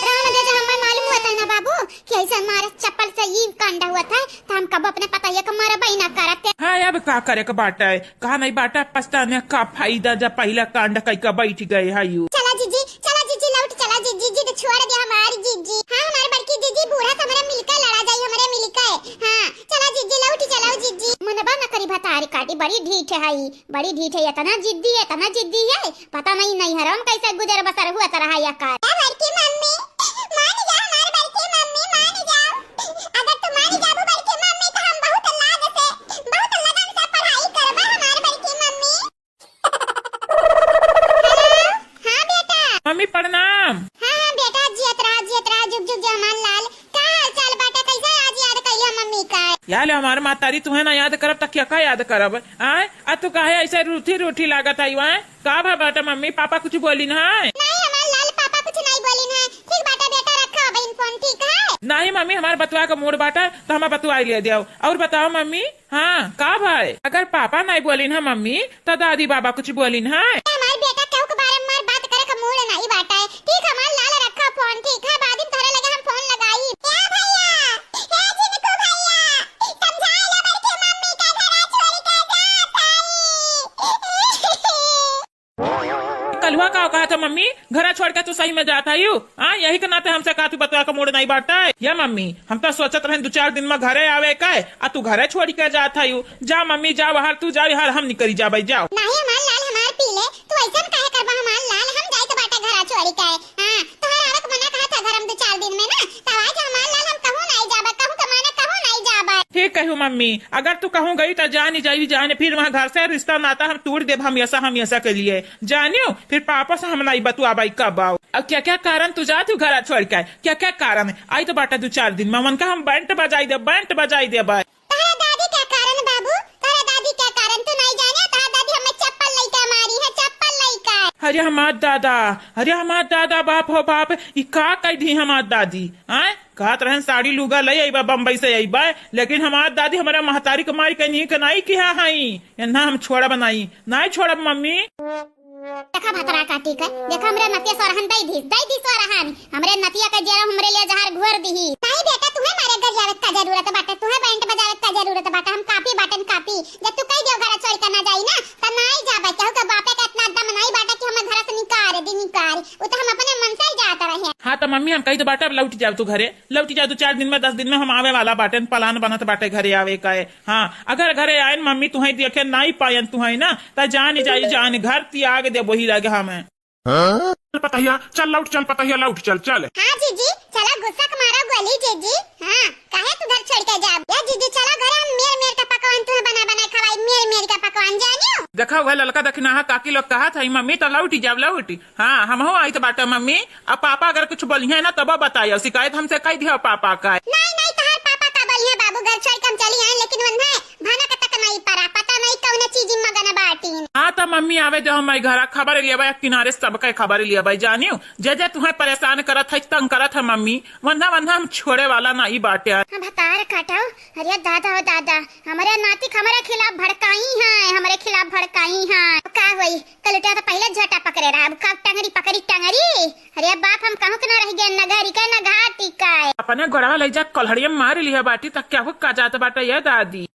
रहन दे, जो हमें मालूम होता है ना बाबू कि ऐसा मारे चप्पल से ई कांड हुआ था, तो हम कब अपने पतैया के मरबई ना करते। हाँ, अब का करे के बाटे, कहा नहीं बाटे, पछताने का फायदा, जब पहला कांड कई के बैठ गए है यू। चला जीजी, चला जीजी, लौट चला जीजी, जिद छोड़ दे हमारी जीजी। हाँ, हमारे बड़की जीजी बूढ़ा से हमरे मिलके लड़ा जाई, हमरे मिलके। हाँ, चला जीजी, लौट चला जीजी। मनबा न करी भतारी काटी, बड़ी ढीठ है ई। बड़ी ढीठ है, इतना जिद्दी है, इतना जिद्दी है, पता नहीं नैहरों में कैसे गुजर बसर हुआ तो रहा या कर। ए बड़की मम्मी, मान जा हमार बड़की मम्मी, मान जाओ। अगर तू मान जाबू बड़की मम्मी तो हम बहुत लाज से, बहुत लगन से पढ़ाई करबा हमार बड़की मम्मी। हेलो, हाँ बेटा। मम्मी प्रणाम। हाँ, हाँ बेटा, जियत रहा, जियत रहा, जुग जुग जय हमार लाल। का हाल चाल बाटे? कैसे आज याद कैली हम मम्मी का? या ले हमार मातारी, तुहे ना याद करब त क्या का याद करब? आय, आ तू काहे ऐसे रूठी रूठी लागत है? आय, का भा बाटे मम्मी, पापा कुछ बोलिन है? नहीं हमार लाल, पापा कुछ नहीं बोलिन है। ठीक बाटे बेटा, रखा अब इन फोन, ठीक है? नहीं मम्मी, हमार बतवा का मूड बाटे त हम बतवा ले दियो। और बताओ मम्मी, हाँ का भाई, अगर पापा नहीं बोलिन है मम्मी, त दादी बाबा कुछ बोलिन है? हमार बेटा केहू के बारे में हमार बात करे का मूड नहीं बाटे। ठीक हमार लाल, रखा फोन, ठीक है, बाद में तोहरे लगे हम फोन लगाई। ए भैया, ए जिनको भैया, समझा लो बड़की मम्मी का घरा छोड़ के जात हई। कलुआ का कहा था मम्मी, घरा छोड़ के तू सही में जात हई? हाँ, यही के नाते हमसे का तू बतवा का मूड नहीं बाटे। या मम्मी, हम तो सोचत रहन दो चार दिन में घरे आवे का, आ तू घरे छोड़ के जात हई। जा मम्मी, जा बाहर, तू जा बाहर, हम निकरी जाबे, जाओ। नहीं हमार लाल, हमार पीले, तू ऐसन काहे करबा हमार लाल? हम जाइत बाटे घरा छोड़ी के। हाँ, तोहर आवक मना कहा था घर में दो चार दिन में ना, तब आज हमार लाल हम कहूँ नहीं जाबे, कहूँ के माने कहूँ नहीं जाबे। ठीक कहू मम्मी, अगर तू कहूँ गई त जानी जाई जाने, फिर वहाँ घर से रिश्ता नाता हम तोड़ देब हमेशा हमेशा के लिए। जानियो, फिर पापा से हम नहीं बतुआबे कब आओ। अब क्या क्या कारण तू जात हू घरा छोड़ के? क्या क्या कारण है? आई तो बाटे दो चार दिन में, उनका हम बैंड बजाई देब, बैंड बजाई देब। तोहरे दादी के कारण बाबू, तोहरे दादी के कारण तू नहीं जाने, तोहरे दादी हमें चप्पल लइके मारी है, चप्पल लइके। अरे हमार दादा, अरे हमार दादा, बाप हो बाप, ई का कह दी हमार दादी? आय, कहत रहन साड़ी लुगा ले अइबा, बम्बई से अइबा, लेकिन हमार दादी हमारा महतारी के मारी के नीक नहीं किहा हई, एन्हा हम छोड़ब नहीं, नहीं छोड़ब मम्मी। देखा भतरा काटी के, देखा हमरे नतिया सोरहन दई दी, दई दी सोरहन। हमरे नतिया के जेरो हमरे लिए जहर घोर दिही। नहीं बेटा, तुहे मारे गरियावे का जरूरत बाटे, तुहे बैंड बजावे का जरूरत बाटे। हम काफी बाटन काफी। जब तू कह दियो घर छोड़ के ना जाई ना, त नाई जाबे। केहू के बापे के इतना दम नाई बाटे कि हमें घर से निकार दी, निकार। उ तो हम अपने मन से ही जात रहे। हाँ, त मम्मी हम कही तो बाटे, अब लौट जाओ तू घरे, लौट जाओ। दो चार दिन में, दस दिन में हम आवे वाला बाटे, प्लान बनत बाटे घरे आवे का। हाँ, अगर घरे आयन मम्मी तुहई देखे नाई पायन तुहई ना, त जान जाई जान, घर त्याग दे वही लगे हमें। चल पतहिया, चल लौट, चल पतहिया, लौट, चल, चल। हाँ जीजी, चला गुस्सा के मारा गोली जीजी। हाँ, काहे तू घर छोड़ के जाब? या जीजी चला घरे, हम मेर मेर का पकवान तुहे बना बना खवाई, मेर मेर का पकवान जानियो। देखा वह ललका दखिनाहा काकी लोग कहा था, "मम्मी तो लौटी जाब, लौटी।" हाँ, हमहू आई तो बाटे मम्मी, अब पापा अगर कुछ बोलिहे ना तब बतायो, शिकायत हमसे कह दिया पापा का। नहीं, नहीं, तोहार पापा का बोलिहे बाबू, घर छोड़ के हम चली आए, लेकिन वन्हे भनक तक नहीं पड़ा, पता नहीं कौन चीज मगन बाटीन। हाँ, त मम्मी आवे दे हमारे घरा, खबर लेबे, किनारे सबके खबर लेबे, जानियो, जे जे तुहे परेशान करत है, तंग करत है मम्मी, वन्हा वन्हा हम छोड़े वाला नहीं बाटे। हाँ, भतार काटो, अरे दादा, ओ दादा, हमरे नाती के हमरे खिलाफ भड़काई हैं, हमरे खिलाफ भड़काई हैं। का होई, कल उठा तो पहले झोटा पकड़े रहा, अब कब टंगरी पकड़ी टंगरी। अरे बाप, हम कहूँ के ना रह गए, न घरी के, न घाटी का। अपने गोड़वा ले जा, कलहड़िया मार लिया बाटी, त क्या हो का जात बाटे ये दादी।